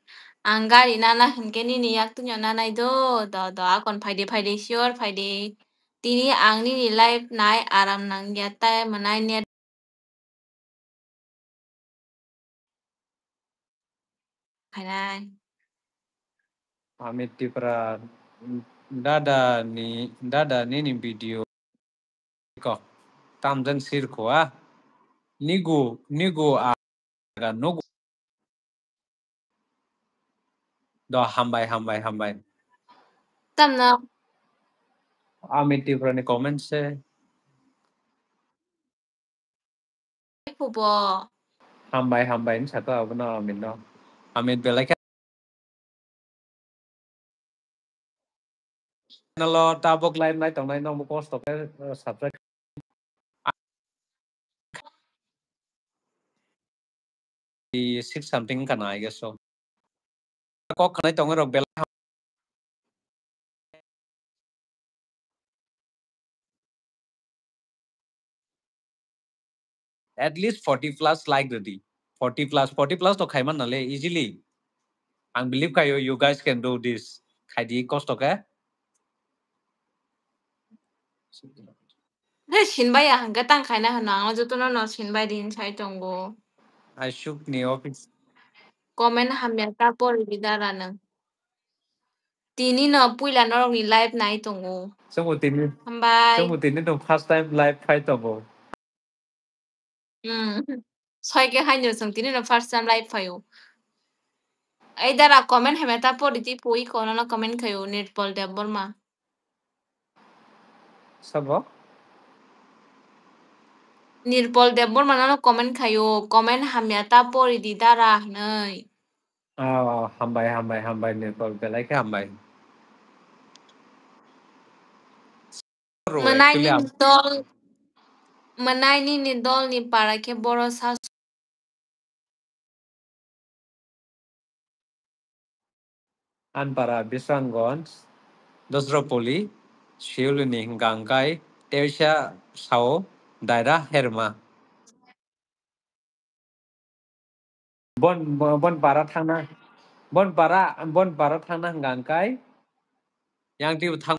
Ang gari nana hinkhe nini yak tungya nanai do, do, do, akon phaide, phaide, sure, phaide. Tini ang nini live nai aram nangya tai mwnai net. Khainai. Amit Tripura, dada ni, dada nini video ko tamjani sir kho a. Nigu, nigu a ga nugu. Do hambai, hambai, hambai. Tamno. Amit Tripura ni comment se. Phubo. Hambai, hambai, ni sato abono Amit no. Amit belai khe. Channel o tabuk live nai tongnai nokbo kosto khe, uh, subscribe. Six something wngkha na, I guess so. Kok khanai tongo rok belai. At least forty plus like rwdi. Forty plus, forty plus to khaiman nale easily. Ang believe khaio, you guys can do this. Khaidi kosto khe. He sinbai ya hwnkhe tang khaina hwno, ang jotono no sinbai di hin sai tongo. Ashok ni office. Comment hamya ta pori di dara nwng. Tini no puila norok ni live nai tongo. Chwngbo tini, Hambai. Chwngbo tini no first time live phai tongo. Hmm. Soi khe haino chwng tini no first time live phaio. Ei dara comment hamya ta pori di pui kono no comment khaio Nirpol Debbarma. Sabo? Nirpol Debbarma no comment khaio, comment hamya ta pori di dara hinoi. Oh, hambai, hambai, hambai, Nirpol, belai khe hambai. Mwnai nini dol, mwnai nini dol ni para khe boro sa. Anpara, Bisramganj, Dosropoli, Siulini hwnkha hwnkhe teisa sao daira herma. Bon, bon, bon para thangna, bon para, bon para thangna hwnkha hwnkhe yang twi thang.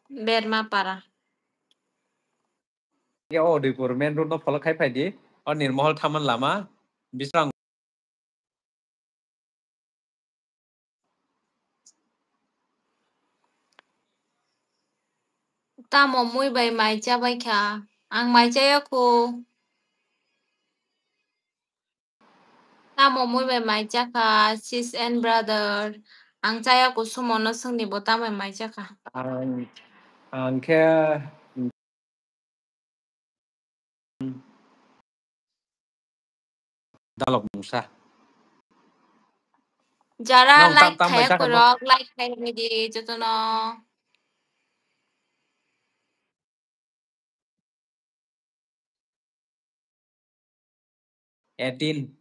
Berma para. Ya, o Udaipur main road no follow khai phai di. O Nirmahal thaman lama, Bisram. Tamo mui bai mai cha bai kha? Ang mai cha ya kho. Tamo mui bai mai cha kha, sis and brother? Ang cha ya kho, sumo no swng di bo tamo mai cha kha. Ang, ang khe dalok mungsa. Jara like khaya korok, like khai rwdi jotono. Eighteen.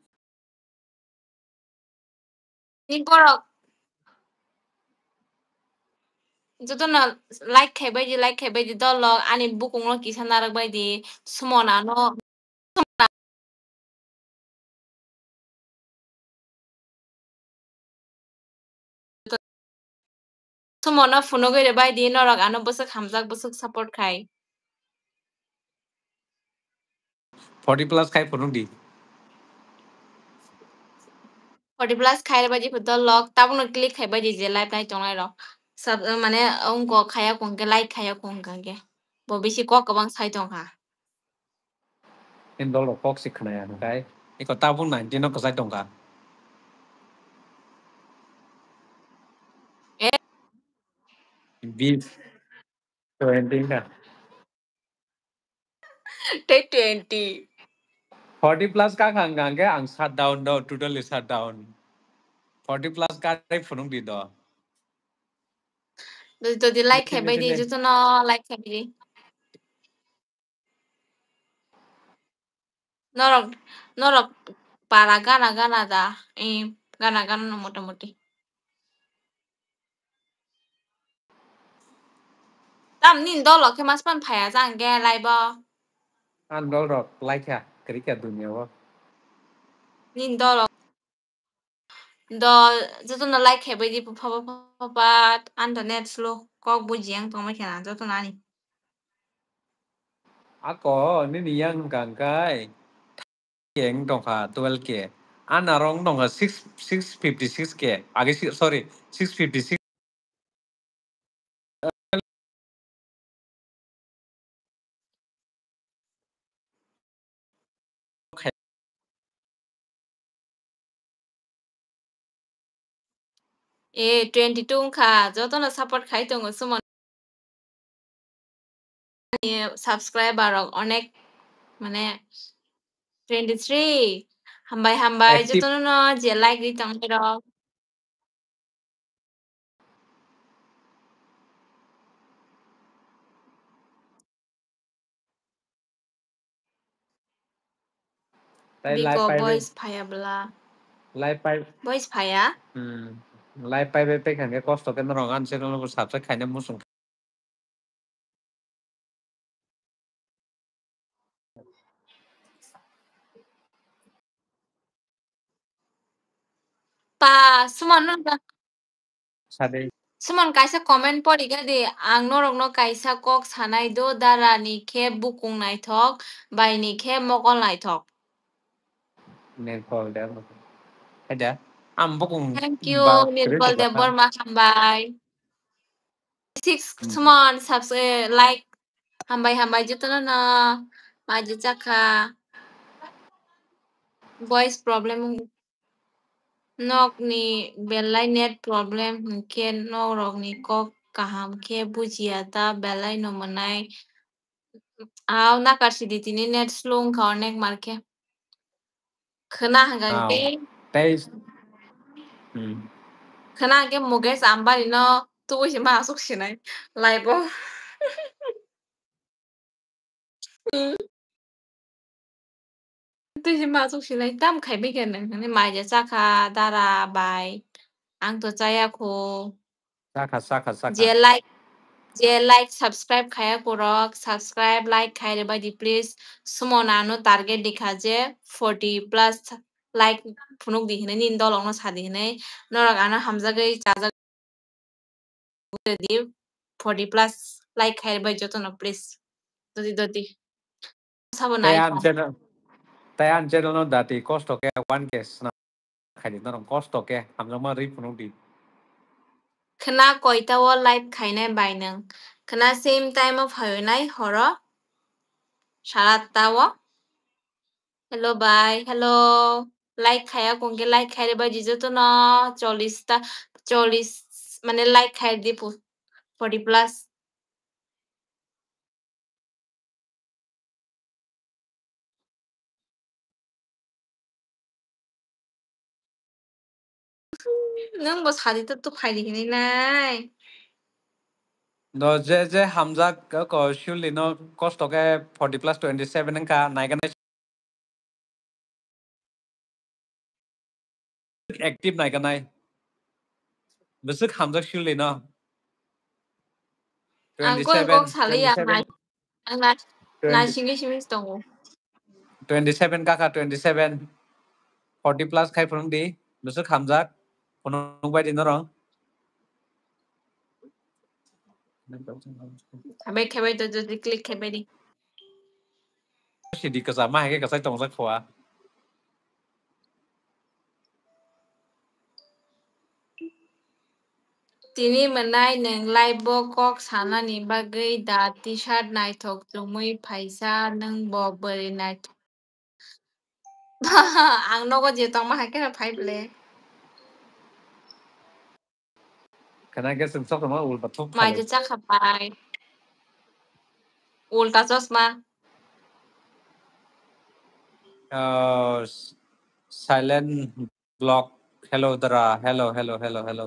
Ni borok jotono like khai bai di, like khai bai di, dol lok ani bukung no kisa narwk bai di, sumona no. Sumo no phunugwi rwbai di, norok ano bwswk hamjak, bwswk support khai. Forty plus khai phunuk di. Forty plus khai rwbai di photo log, tabukno click khai bai di je live nai tongnai rok. Sub, mane, wngkha khaya kong khe, like khaya kong kha khe. Bo bisi kok kwbang sai tong kha. Indol rok kok si khwnaya hwnkhe. Eko tabuk nineteen no kwchai tong kha. Eh? Bis. Twenty wngkha. Tei twenty. Forty plus kha hwnkha hwnkhe ang shut down do, totally shut down. Forty plus kha tei phunuk di do. Jodi, jodi like khai bai di, jotono like khai bai di. Norok, norok para gana gana da, eh, gana gana no motamuti. Tam nini dolo khe maspan phaya jang ge live o. Ang dol rok like kha, kwrwi kha dunia o. Nini dolo. Do, jotono like khai bai di, pha, pha, pha, pha, but ang do net slow, kok buji ang tongma khe na, jotono ani. Ako, nini yang hwnkha hwnkhe, K wng tongkha, twelve K. Ang narwk wng tongkha six, six fifty six K. Agi si-, sorry, six fifty six. Eh, twenty two wngkha, jotono support khai tongo, Sumo. Ani subscriber rok onek, mane, twenty three. Hambai, hambai, active. Jotono no je like ri tongnai rok. Tai lai Biko pai bai. Voice phaya bla. Lai pai. Voice phaya? Hmm. Lai pai bai pai kha hwnkhe kosto khe norok ani channel no bo subscribe khaina muchung. Pa, Suman no da. Sade. Suman kaisa comment pori ga di, ang norokno kaisa kok sanai do, dara ni khe bukung naithok, bai ni khe mokol naithok. Nirpol Deb. Haida, ang bukung Thank you, ba Nirpol Deb Borma, hambai. Six Hmm. Suman subs-, eh, like, hambai, hambai, jotono no, maji chakha. Voice problem. Nokni belai net problem hwnkhe norokni kok kaham khe bujiya ta belai no mwnai. Au nakar sidi tini net slow wngkha onek mar khe. Khwna hwnkha Au. Hwnkhe Tei Hmm. Khwna hwnkhe Mukesh Ambani no tubui se ma aswk sinai live o. Twi se ma aswk sinai tam khai bai khe nang hwnwi maija chakha dara bai. Ang to chaya kho. Chakha, chakha, chakha. Je like, je like, subscribe khaya kho rok, subscribe, like khai rwbai di please. Sumo nano target dikha je forty plus like phunuk di hinwi nini dolok no sa di hinwi. Norok ano hamjagwi chajak di, forty plus like khai bai jotono please. Doti, doti. Sabo Tei nai ang kha. Channel, tei ang channel no dati kosto khe one K sna khai di norok kosto khe hamjakma rwi phunuk di. Khwna koita o live khainai bai nwng? Khwna same time o phainai horo sara ta o. Hello bai, hello. Like khaya kongke like khai rwbai di jotono chollish ta, chollish mane like khai di pu-, forty plus. Nwng bo sadi to, to khai di hinwi nai. No, je, je hamjak, ko, ko, surely no, kosto khe forty plus twenty seven wngkha, naiganai. Active naiganai. Bwswk hamjak surely no. Ang koi kok salai ya, twenty seven, nai-, ang nai-, twenty, naisingwi simi tongo. Twenty seven kaka, twenty seven. Forty plus khai phunuk di, bwswk hamjak, phunuk bai di norok. Khebai, khebai to, jodi click khebai di. Sidi kwchama hai khe kwchai tongjak khua. Tini mwnai nwng live bo kok sanani bagwi da T-shirt naithok chumui phaisa, nwng bo bwrwi naithok. Ang nogo je tongma hai kheno phai ble. Khana khe chwng sok tongma ulta thuk Mai khalai. Je chakha pai. Ulta chosma. Ah, s-, silent block. Hello, dara. Hello, hello, hello, hello.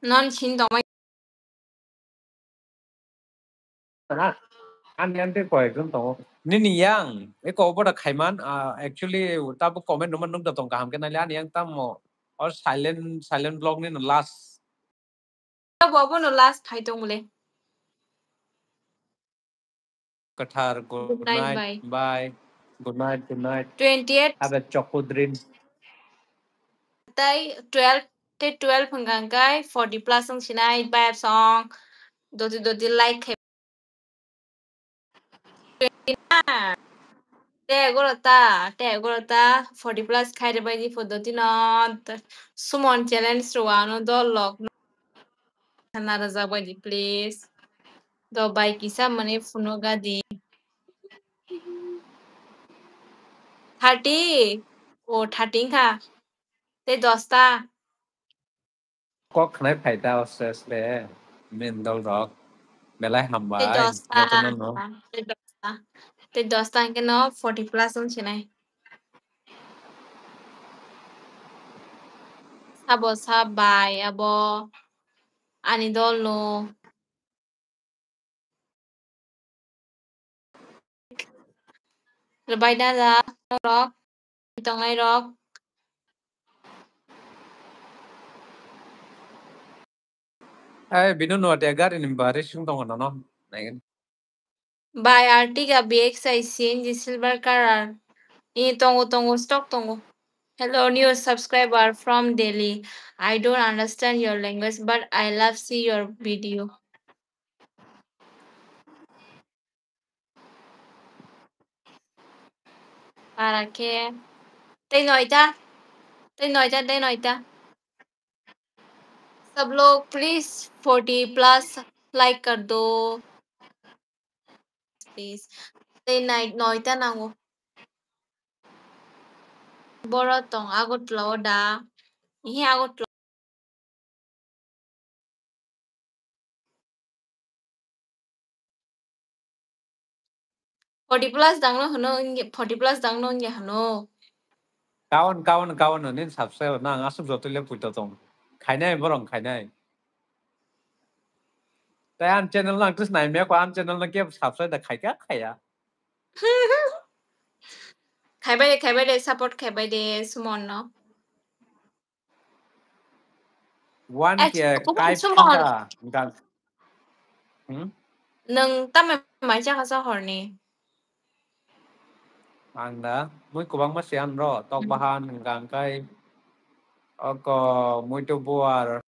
Non sin tongma. Ha? Ani yang tei koyekjon tongo. Nini yang, eko obo da khaiman, ah, actually, tabuk comment numa nukda tong kaham khe naile ani yang tamo. Or silent, silent block ni no last. Abo, abo no last phai tong le. Kathar, good Good night, night, bye. Bye. Good night, good night. Twenty-eight. Have a choco dream. Tai twelve, te twelve hwnkha hwnkhe forty plus wng sinai, bye song. Doti doti like khai. Twenty-nine. Te goro ta, te goro ta, forty plus khai re bai di photo tino. Sumon challenge rwano dol lok. Sana rwjak bai di, please. Do bai kisa mani phunuga di. Thirty? O, thirty wngkha. Tei dosta. Kok khnai phai ta o ses le, min dol rok. Belai hambai. Tei dosta. Jotono no. Tei dosta. Tei dosta hwnkhe no forty plus wng sinai. Sabo sa bai abo ani dol no. Rwbai da da rok, tongnai rok. Ai, bino nuatia gari ni bari sung tongo nono. Naigin. Bai Ertiga B X I C N G silver color. Ni tongo, tongo, stock tongo. Hello, new subscriber from Delhi. I don't understand your language, but I love see your video. Para khe. Tei noita. Tei noita, tei noita. सब लोग please forty plus like कर दो. Please. Tei nai-, noita nango. Boro tong Agartala o da. Ihi Agartala. Forty plus dangno hwno wngya, forty plus dangno wngya hwno. Kawan, kawan, kawan, nini subscribe nang aswk joto le puito tong. Khainai borok khainai. Tai an channel nang tus nai me ko an channel nang ke subscribe da khai ka khaya. Khaibai de, khaibai de, support khaibai de, Sumon no. One Ek, K kubun kai Sumon. Thangka, gan. Hmm? Nwng tamo mai chakha sa horni? Ang da, mui kwbangma se ang ro, tok Hmm. bahan, gangkai, oko, muitu buar.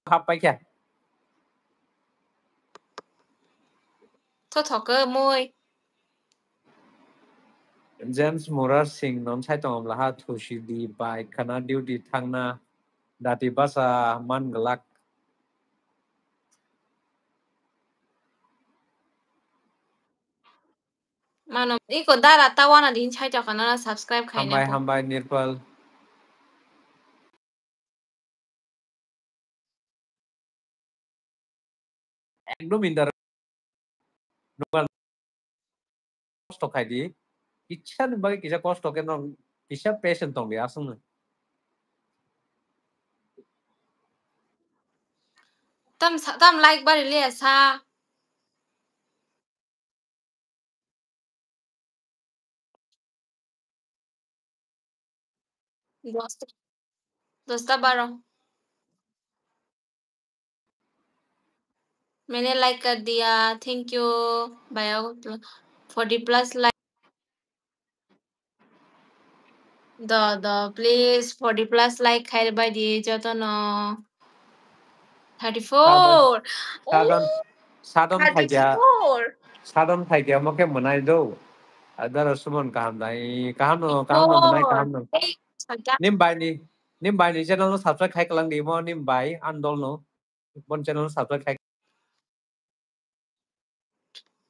Hap paikha. Tho thok mui. James Murar Singh non sai tong laha thusi di bai khana duty thangna dati basa man glak. Mano, iko dara ta wana din chai chakana na subscribe khaina Hambai, po. Hambai, Nirpal. Ekdom indar. Nukal. Kosto khai di. Kisa ni bagwi kisa kosto khe no kisa patient tong di aswk no. Tam sa, tam like bari le sa. Dosta, dosta baro. मैंने like कर दिया, thank you। भाई forty plus like। Do, do, please, forty plus like khai bai di jotono. Thirty-four. Sadon, Oh, sadon phaikya, thirty-four. Sadon phaikya mo khe mwnai do. Adaro Suman kaham dai, kaham no, kaham no mwnai, kaham no. Hey, soita. Nim bai ni, nim bai ni channel no subscribe khai kalang di mo, nim bai, andol no. Bon channel no subscribe khai.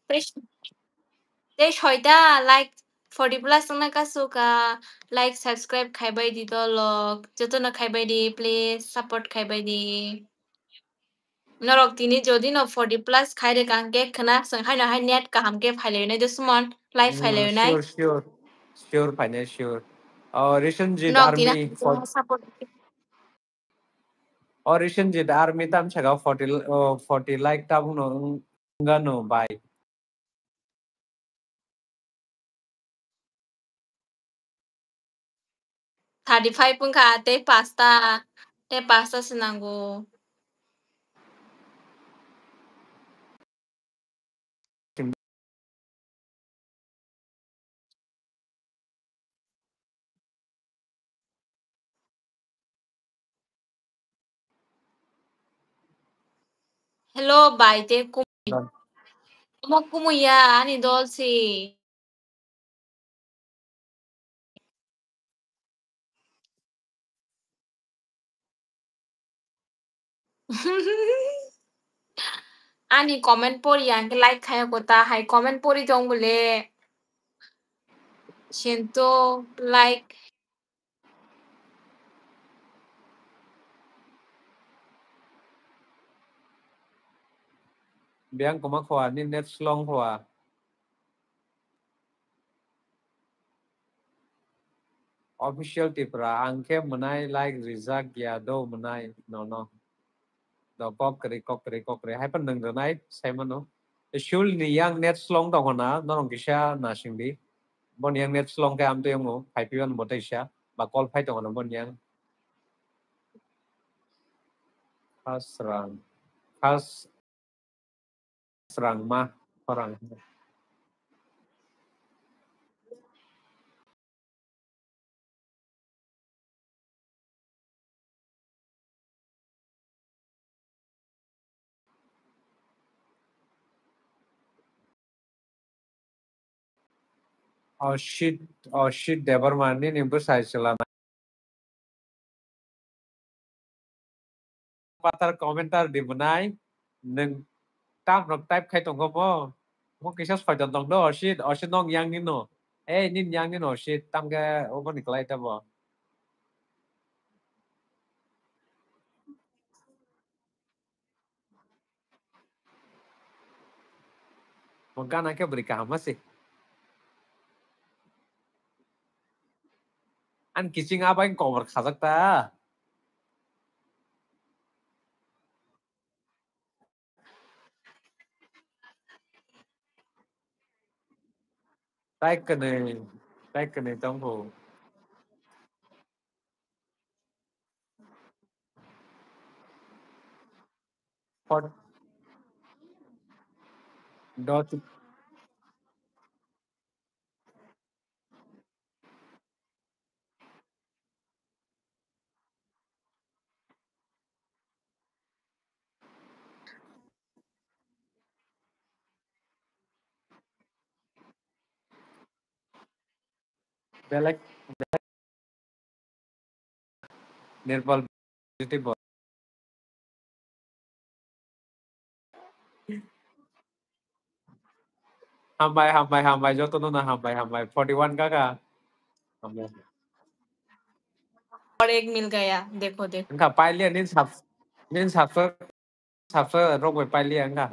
Tei, tei soita like forty plus wngna kasu ka, like subscribe khai bai di dolok. Jotono khai bai di, please support khai bai di. Norok tini jodi no forty plus khai rwkha hwnkhe khwna swng haino hai net kaham khe phailainai de Suman, live Mm, phailainai. Sure, sure. Sure, phainai, sure. Oh, recent jit Norok tini army for support. O recent jit army tam saka forty, oh, forty like tabuk no wng-, wngano bai. Thirty five wngkha, tei pasta, tei pasta se nango. Hello, bai te kumui. Omo kumui ya, ani dol si. Ani comment pori ya, hwnkhe like khai ko ta, hai comment pori tong bole. Sento like. Biyang koma khoa, ni net slong khoa. Official Tripura, ang khe mwnai like rijak ya do mwnai nono. Do kok kwrwi, kok kwrwi, kok kwrwi. Hai phano nwng rwnai, sai mano. Shul ni yang net slong tong hona, norong kisa nasing di. Bon yang net slong khe amtwi wngo, phai phi mano bo teisa. Ba call phai tong hona bon yang. Khasrang. Khas Srangma, khorang. Oshit, Oshit Debbarma nini bwsai chwla nai. Patar commenter di bwnai, nwng tam rok type khai tongkha mo? Mo kisa soitan tong do, Oshit, Oshit nong yang nino. Ei, nin yang nino, Oshit, tam khe oboni kwlai tabo. Mo gana khe bwrwi kaham ma se. Ani kiching abai kobor khajak ta. Tai kwnwi, tai kwnwi tongkho. Hot. Dot. Belek, belek. Nirbal positive bo. Hambai, hambai, hambai, jotono no hambai, hambai. Forty one kaka. Hambai. और एक मिल गया, देखो, देखो। Wngkha pailiya nin sub-, nin subscribe, subscribe rok bai pailiya wngkha.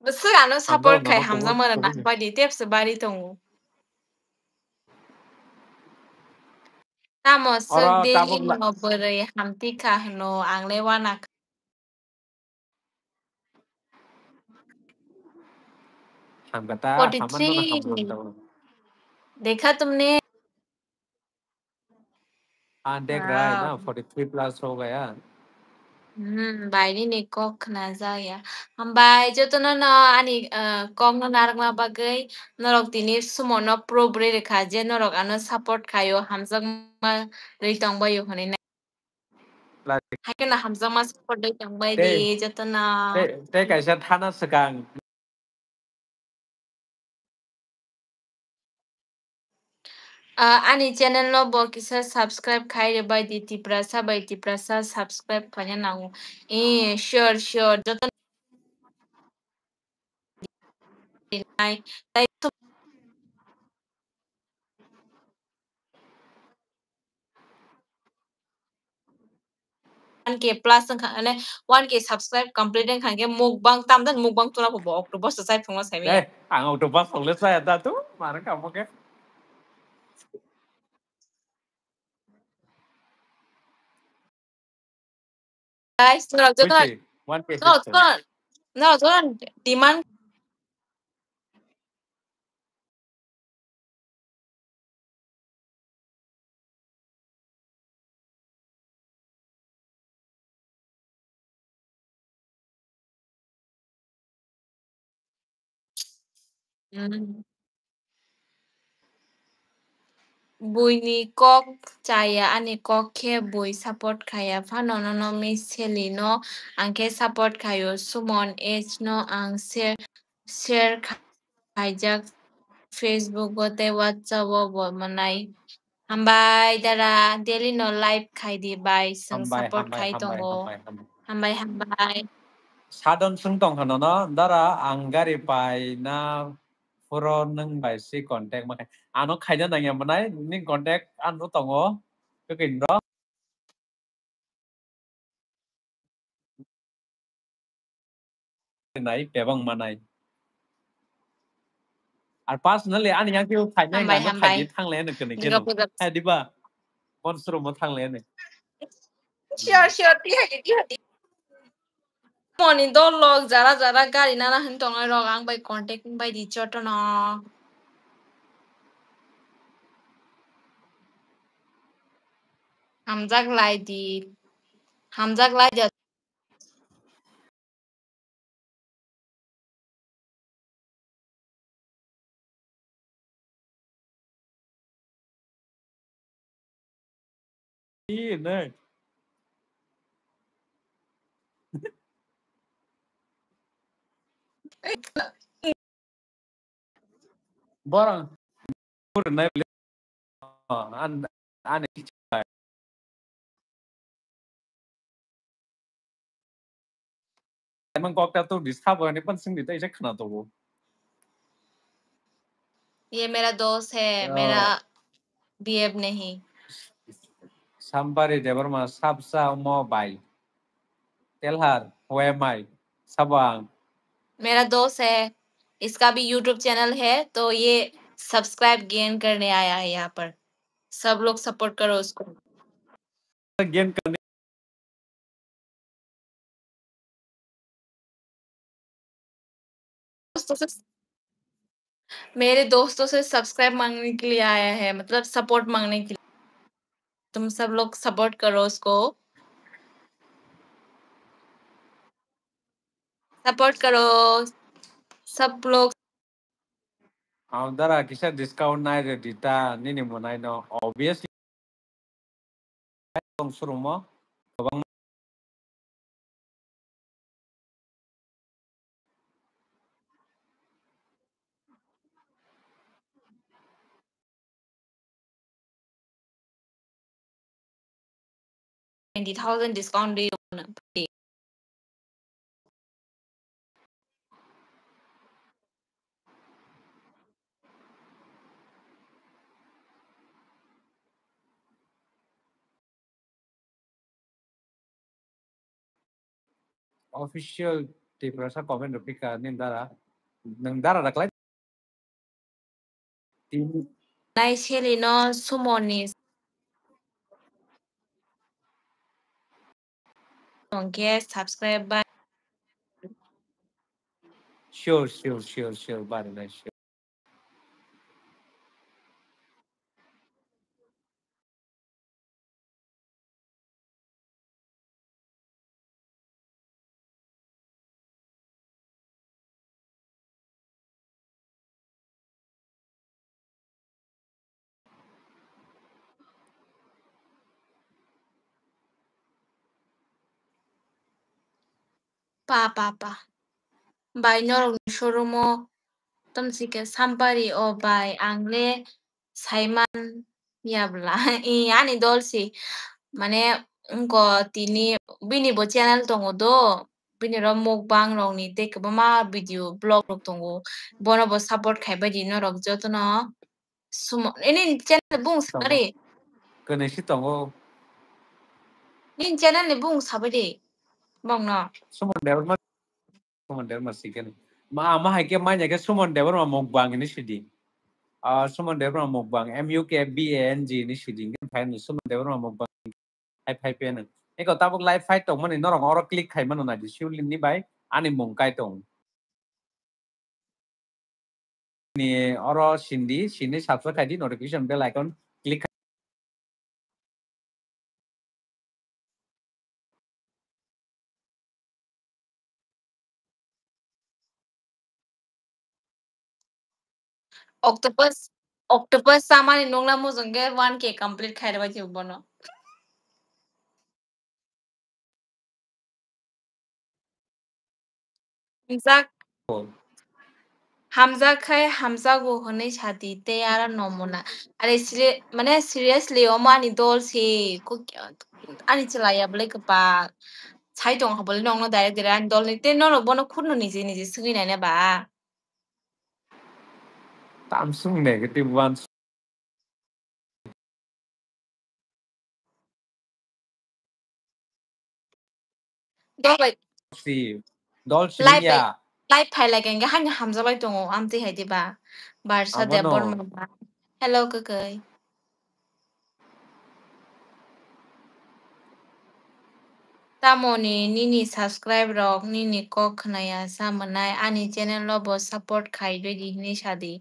Bwswk ano Ang support khai dol hamjakma rwna khaidi. Bari tepse bari tongo. Tamo swk oro daily tabuk la- no bwrwi hamti kha hwno, ang le wana kha. Hamkha ta, forty three. Hamano na hamkha ta. Dekha tumne. हाँ, देख रहा है ना, wow। Forty three plus हो गया। Hmm, bai nini kok khwnajak ya. Hambai jotono no ani, ah, kok no narwkna bagwi norok tini Sumo no pro bwrwi rwkha je norok ano support khaio, hamjakma rwi tongbaio hwnwi na. Hai kheno hamjakma support rwi tongbai di jotono. Tei, tei kaisa thana swkang. Ah, ani channel no bo kisa subscribe khai rwbai di, Tiprasa bai Tiprasa subscribe khaina nango. Eh, sure, sure. Joto nai. One K plus wngkha, mane, one K subscribe complete wngkha hwnkhe mukbang tamjani mukbang tula bo October se chai phungma saimanya. Eh, ang October songle chaya da tu, mara kamo khe. Guys, norok joto, Buichi, one K no, subscribe. Joto, no, joto demand. Mm. Buini kok chaya, ani kok khe bui support khaya phano nono miss Sally no ang khe support khaio, Sumon H no ang share, share kha-, khaijak Facebook o tei WhatsApp o bo mwnai. Hambai dara, daily no live khai di bai, chwng Hambai, support hambai, khai hambai, tongo. Hambai, hambai. Hambai, hambai. Sadon swng tong kha nono, dara ang gari pai na phuro nwng bai si contact ma khai. Ano khaina nangya mwnai, nini contact ano tongo, kwkwi no. Nai, bebak manai. Ar personally ani yang khe khainai Hambai, nang hambai. Khaidi thangle no kene keno. Ningkhe puja. Hai diba? Mon suru mo thangle ne. Sure, sure, tihai, tihai. Moni dol lok jara jara gari nana hin tongnai rok ang bai contact bai di chotono. Hamjak lai di. Hamjak lai di. Ih, ne. Borok. An, an, Emang kok ta tu disturb ani pan sing di ta isa khna to. ये मेरा दोस्त है, मेरा बीएफ नहीं। Sampari Debbarma, sabsa mo bai. Tell her, who am I? Sabo ang. मेरा दोस्त है, इसका भी YouTube चैनल है, तो ये सब्सक्राइब गेन करने आया है यहाँ पर। सब लोग सपोर्ट करो उसको। Gain karne. दोस्तों से, मेरे दोस्तों से सब्सक्राइब मांगने के लिए आया है, मतलब सपोर्ट मांगने के लिए। तुम सब लोग सपोर्ट करो उसको। सपोर्ट करो सब लोग। Ang dara kisa discount nai re di ta nini mwnai no, obviously. Tong surumo kwbang. Twenty thousand discount do you wanna pay? Official Tiprasa comment rw phika nini dara. Nwng dara da klai. Nai Sally no Sumo ni. Tongkhe subscribe bai. Sure, sure, sure, sure, bari nai, sure. Pa, pa, pa. Bai norokni showroom o tamsike sampari o bai ang le saiman ya bwla. I ani dol si mane wngko tini bini bo channel tongo do. Bini ro mukbang rokni tei kwbangma video vlog rok tongo. Bono bo support khai bai di norok jotono. Sumo, ini channel bung Tongo. Sabari. Kene si tongo. Nini channel ni bung sabai di. Bongno. Sumon Debbarma, Sumon Debbarma si kene. Ma, ma hai ke manya ke Sumon Debbarma mukbang ini sidi. Ah, Sumon Debbarma mukbang, M U K B A N G ini sidi. Ngen phai ni Sumon Debbarma mukbang. Hai phai pe nang. Eko tabuk live fight tong mani norok oro click khai mano na di Shivlin ni bai ani mung kai tong. Ni oro sindi, sindi subscribe khai di, notification bell icon click khai. Octopus, octopus samani nungna mujung khe one K complete khai rwbai di bono. Hamjak, hamjak khai hamjago hwnwi sadi tei aro nomuna. Are seri-, mane seriously omo ani dol se, ani chwla ya bwlai kwpal. Sai tong ha bwlai nokno direct direct ani dol ni tei norok bono khurno nije nije swngwi naina ba. Tamsung negative one. Dol bai. Si, dol si live ya. Live phai lai khe haino hamjaklai tongo, amtwi hai diba? Barsa Debbarma ba. Hello, kwkwi. Tamoni nini subscribe rok nini kok khwnaya sa mwnai ani channel no bo support khai bai di hinwi sadi.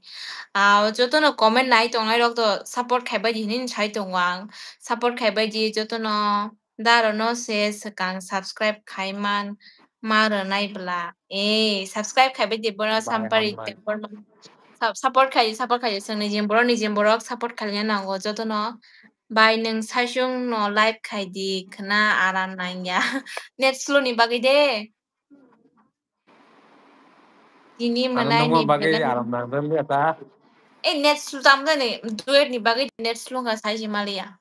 Ah, jotono comment nai tongnai rok to support khai bai di hinwi sai tongo ang. Support khai bai di jotono daro no se swkang subscribe khai man ma rwnai bwla. Eh, subscribe khai bai di bono sampari te bono. Sub-, support khai, support khai, chwng nijin borok, nijin borok support khaina nango jotono. Bai nwng saichung no live khai di khwna aram nangya. Net slow ni bagwi de. Tini mwnai ni bagwi aram nang dan ya ta. Eh, net slow tam da ni duet ni bagwi net slow ka sai si maliya.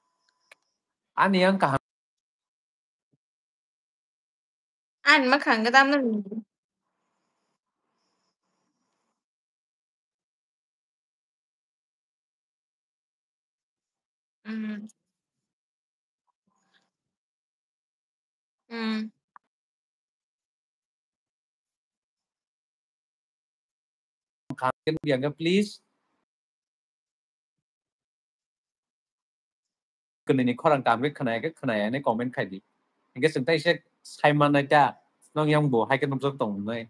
Ani yang kaham. Ani makhang ka tam na ni. Mm. Mm. Please. Kwnwi ni khorang kaham khe khwnaya khe khwnaya hinwi comment khai di. Hinkhe chwng tei se sai mannai ta, nwng yang bo hai khe nukjak tong wngnai.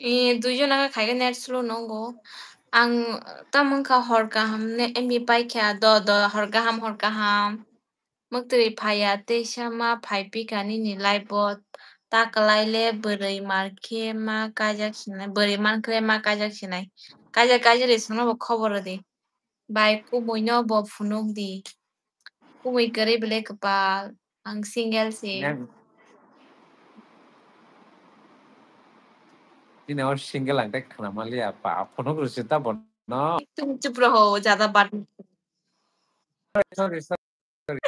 Eh, duijon khe khai khe net slow nungo. Ang tamo wngkha hor kaham ne M B paikha, do, do, hor kaham, hor kaham. Mwktwi phaiya teisa ma phai pika nini life o ta kwlai le bwrwi mar khe ma kaijak sinai, bwrwi man khe ma kaijak sinai. Kaijak kaijak ri songno bo khobor rw di. Bai kumui no bo phunuk di. Kumui kwrwi belai kwpal. Ang single se. Nang. Bini o single ang tei khna manliya ba phunuk rw si ta bo no. Tum chup raho, jada bat. Sorry, sorry, sorry.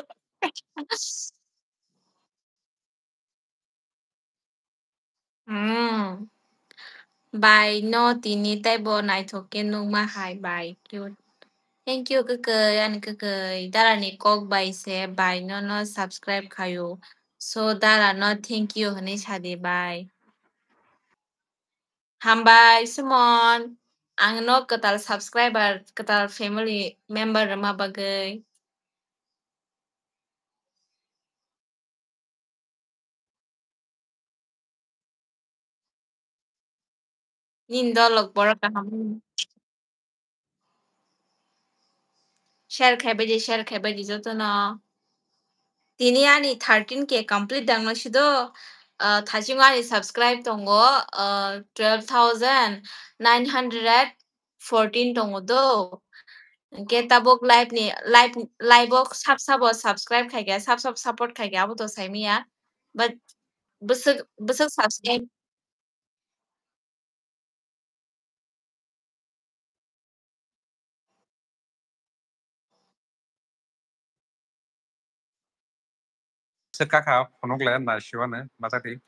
Hmm. Bai no tini tei bo naithok khe nukma hai bai cute. Thank you kwkwi ani kwkwi dara ni kok bai se bai no no subscribe khaio. So dara no thank you hwnwi sadi bai. Hambai Sumon, ang no kwtal subscriber, kwtal family member rwma bagwi. Nini dolok borok kaham. Share khai bai di, share khai bai di jotono. Tini ani thirteen K complete dangno sido, ah, thasingo ani subscribe tongo, ah, twelve thousand nine hundred fourteen tongo do. Hwnkhe tabuk live ni, live, live o sab sabo subscribe khai khe, sab sab support khai khe abo to sai manya. But Bwswk, bwswk subscribe. Se kakha phunuk le nai siwani machati.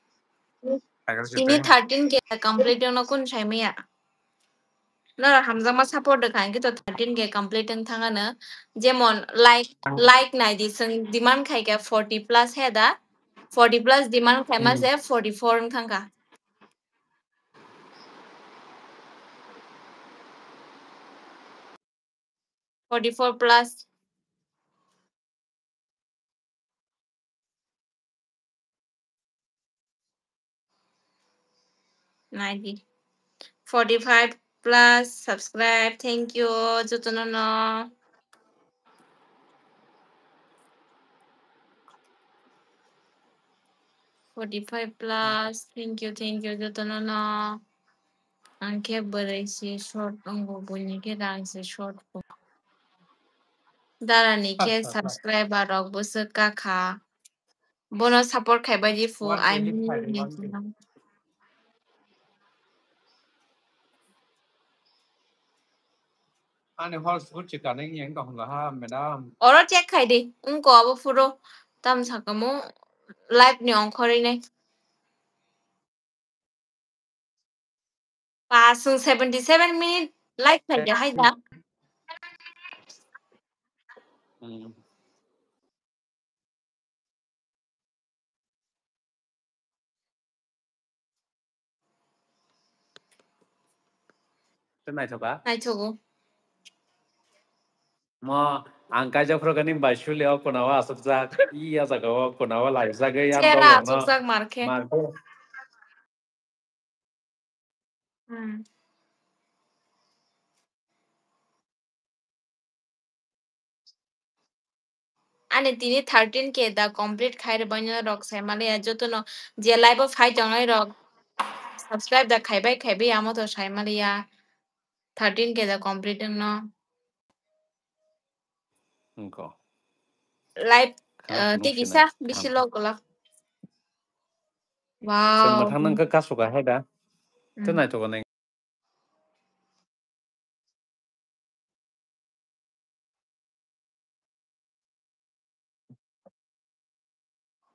Tini thirteen K complete wngno kun saimaya. Nora hamjakma support de khain kito thirteen K complete wng thangano. Jemon like, like nai di, seng demand khai khe forty plus he da. Forty plus demand khai ma se forty four wng thangkha. Forty four plus. Nai di. Forty five plus subscribe. Thank you. Jotono no. Forty five plus. Thank you, thank you. Jotono no. Ang khe bwrwi se short wngo, buini khe rang se short wngo. Darani khe subscriber rok bwswk kakha. Bono support khaibai di phu, I mean. Ani hor sukut chikaning yang tong ha, madam. Oro check khai di. Wngko abo phuro tam sakamo live ni ongkhorwi nai. Pasung seventy seven minute live khai da hai da. Hmm. Tei naithoka? Naithogo. Mo ang kaijak phuru gani bai suli o kuna o asukjak, i ya jaga o kuna o laijak, ya. Chera asukjak markhe. Markhe. Hmm. Ani tini thirteen K da complete khai rwbaino rok sai maliya, jotono je live o phai tongnai rok subscribe da khaibai khaibai amo to sai maliya, thirteen K da complete wngno. Wngkha. Live, ah, tei kisa bisi log golak. Wow. Chwng mwthang nang khe kasu ka hai da. Tei naithogo nai.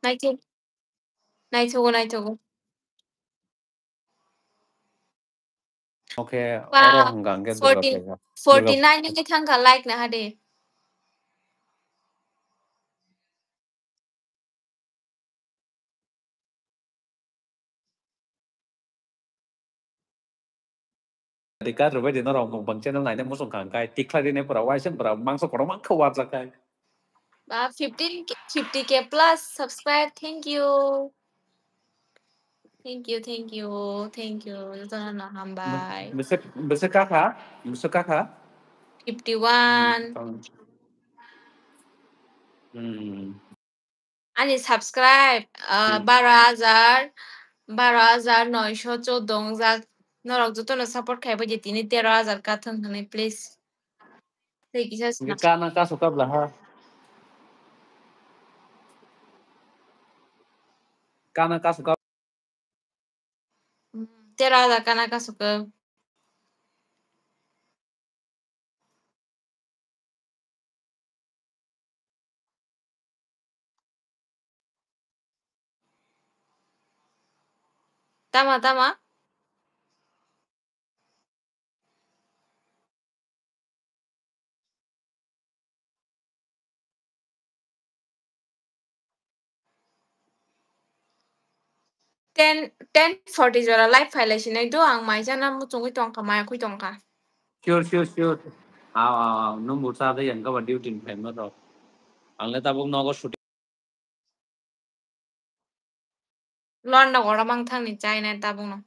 Naithogo, naithogo, naithogo. Okay, oro hwnka hwnkhe forty, Durga Puja. Forty nine wngwi thangkha like naha de. Rika rwbai di norok mukbang channel naina muchung kha hwnkhe tikhlai rinai pura waisa pura mangso kotorma khe warjak khai. Ba fifteen K, fifty K plus subscribe. Thank you. Thank you, thank you, thank you. Jotono no hambai. Bwswk, bwswk kakha? Bwswk kakha? Fifty one. Hmm. Ani subscribe, ah, baro hajar, baro hajar noisho choudo wngjak. Norok jotono support khaibai di tini tero hajar kathwng hwnwi, please. Tei kisa sna. Kana kasu kabla ha. Kana kasu kab- Hmm, tera da kana kasu ka. Tama, tama. Ten, ten forty jora live phailai sinai do, ang mai jana muchungwi tongkha, maya khui tongkha. Sure, sure, sure. Aw, aw, aw, nwng bo cha de yang kaba duty ni phaima rok. Ang le tabuk nogo suti. Lorna gora mang thangni chainai tabukno.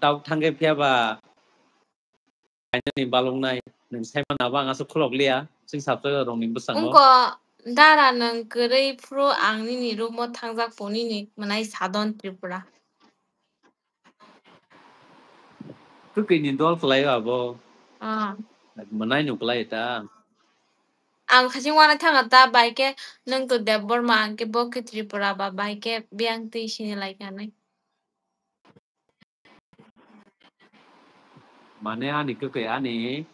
Tabuk thangkhe phiya ba kainani baluknai nwng saimano abo ang aswk khulok liya chwng sabjak rokni bwskango. Wngkha dara nwng kwrwi phuru ang nini room o thangjak po nini mwnai Sadon Tripura. Twkwi ni dol kwlai o abo. Ah. Mwnai no kwlai ta. ang khaching wana thanga ta bai khe nwng to Debbarma, ang khe bo khe Tripura ba, bai khe biyang twi sini lai kha nai. Mane ani kwkwi ani,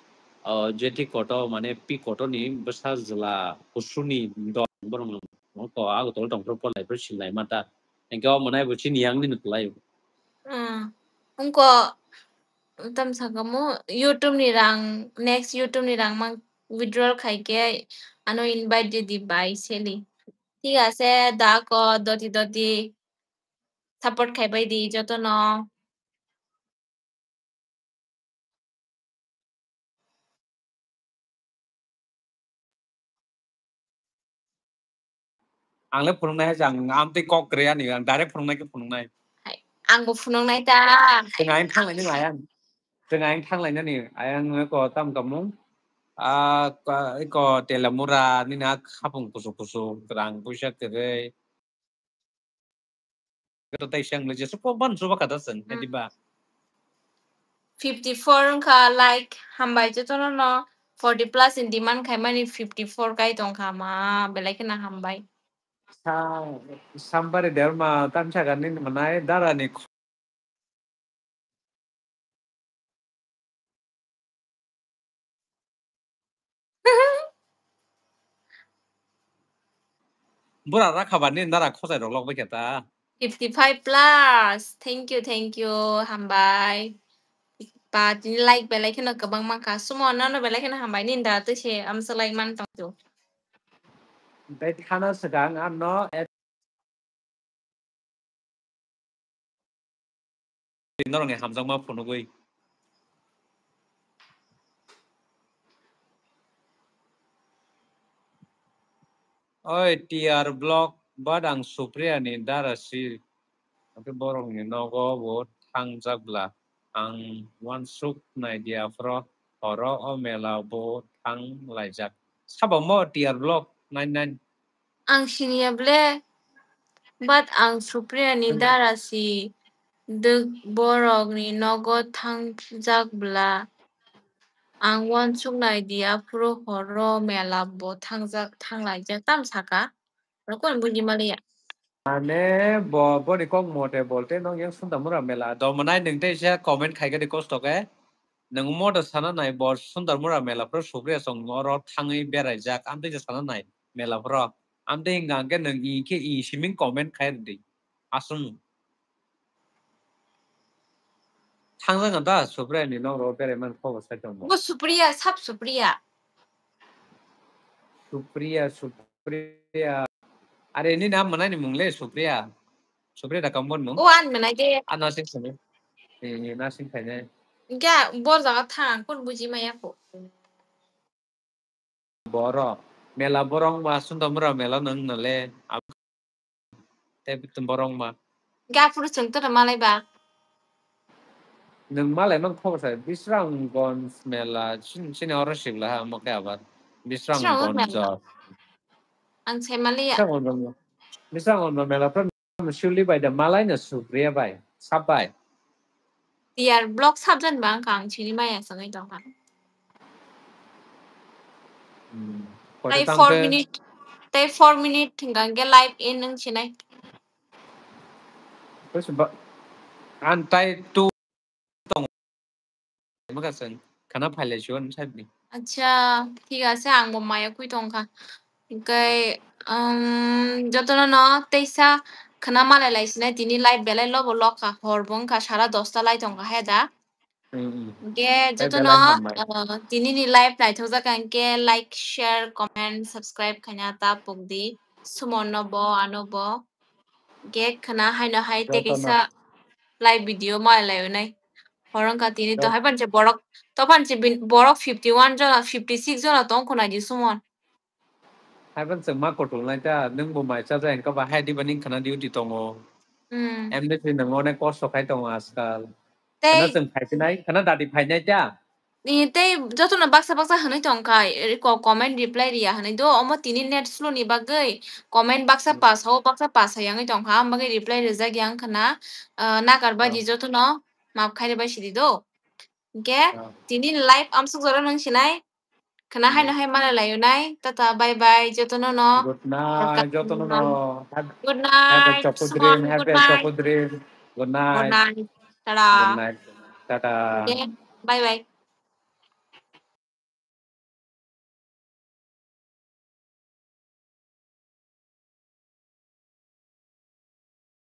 o, jethi koto, mane pi koto ni bwsa jwla kusuni dol borok no ko Agartala tong phuru por lai phuru silai ma ta. Hingke o mwnai bo chini yang nini kwlai. Ah, wngko tam saka mo YouTube ni rang, next YouTube ni rang mang withdrawal khai khe ano invite di di bai seli. Thik ase, da ko doti doti support khai bai di joto no. Ang le phunuknai hai, ang amtwi kok kwrwi ani, ang direct phunuknai khe phunuknai. Hai, angbo phunuknai ta. Chwng ayang thanglainani ayang. Chwng ayang thanglainani ayang ko tam kamung. Ah, ka-, ko Telamura nini a khapung kusuk kusuk, rang puisa kwrwi. Kato tai siang le jesu ko ban chuba kata sen, Hmm. Diba? Fifty four wngkha, like, hambai jotono no forty plus in demand khaimani fifty four kai tongkha ma, belai kheno hambai. Sa-, Sambari Debbarma tamsa gani manai dara ni Bura rakha ba ni nara khosai rok lok bai khe ta. Fifty five plus. Thank you, thank you. Hambai. Ba tini like belai kheno kwbang mankha. Sumo nono belai kheno hambai ni da twi se amsa like man tong tu. Bai thana swkang ano Norokni hamjakma phunugwi. Oi, T R Block, but ang Supriya ni dara si. Ake borokni nogo bo thangjak bla. Ang wansuk nai dia phro horo o mela bo thang laijak. Sabo mo T R Block nine nine. Ang siniya ble, but ang Supriya ni Hmm. dara si dwk borok ni nogo thangjak bla. Ang wansuk nai di, aphuru horo mela bo thangjak, thang laijak tam saka. Rokon buji maliya. Mane bo, boni kok mote bolte nong yang Sundamura mela. Do manai nung te se comment khai gadi kosto ke. Nung mo da sana nai bo Sundamura mela pro Supriya song oro thangwi berai jak. Am te sana nai mela pro. Am te hingga ke nung i ke i siming comment khai di. Asung. Thangjak da Supriya ni nong ro berai man kok sai tong. Bo Supriya, sap Supriya. Supriya, Supriya. Are ni nam manai ni mung le Supriya. Supriya da kambon mung. O an manai de. Ana sing sini. Ni, ni na sing khai ne. Ga bor jaga thang kon buji maya ko. Boro. Mela borong ma Sundamura mela nang nale. Te bitum borong ma. Ga phuru chwng to malai ba. Nung malai mang khobor sai Bisramganj mela chin-, chini oro sigla ha mo khe abar. Bisramganj. Ang sai maliya. Bisramganj mela. Bisramganj mela pro Suli bai da malai na Supriya bai. Sap bai. T R Block subject ba wngkha ang chini maya swngwi tongkha. Hmm. Tei four minute, tei four minute hingka hingke live in wng sinai. An tai tu tong. Maka sen, khana phailai sio, sabi. Acha, thik ase, ang bo maya kui tongkha. Hingke, um, jotono no teisa khana malai lai sinai tini live belai lobo lokha, hor bo wngkha sara dosta lai tongkha he da. Hmm, hmm. Hingke jotono, uh, tini ni live naithok jak hingke like, share, comment, subscribe khaina ta pokdi. Sumon no bo, ano bo. Hingke khana haino hai te kaisa live video malai lai nai. Hor wngkha tini to hai panse borok, to panse borok fifty one jona, fifty six jona tong khuna di Sumon. Haiban chwng ma kutung lai ta, nwng bo mai cha jai hwnkhe ba hai diba ning khana duty tongo. Hmm. M D C nwng onek kosto khai tongo ajkal. Tei khana chwng phai phinai, khana dadi phainai ta. Ni tei jotono baksa baksa hwnwi tongkha, ri-, ko-, comment reply riya hwnwi do, omo tini net slow ni bagwi comment baksa pass o, baksa pass ya wngwi tongkha, am bagwi reply rijak ya wngkha na, ah, nakar baji jotono maaf khairi bai sidi do. Hwnkhe tini live amsuk jora nang sinai. Khna haino hai malai laio nai. Tata, bye bye, jotono no. Good night, jotono no. Have, good night, have a choco dream, have a choco dream. Good night. Good night. Tada. Good night. Tata. Okay, bye bye.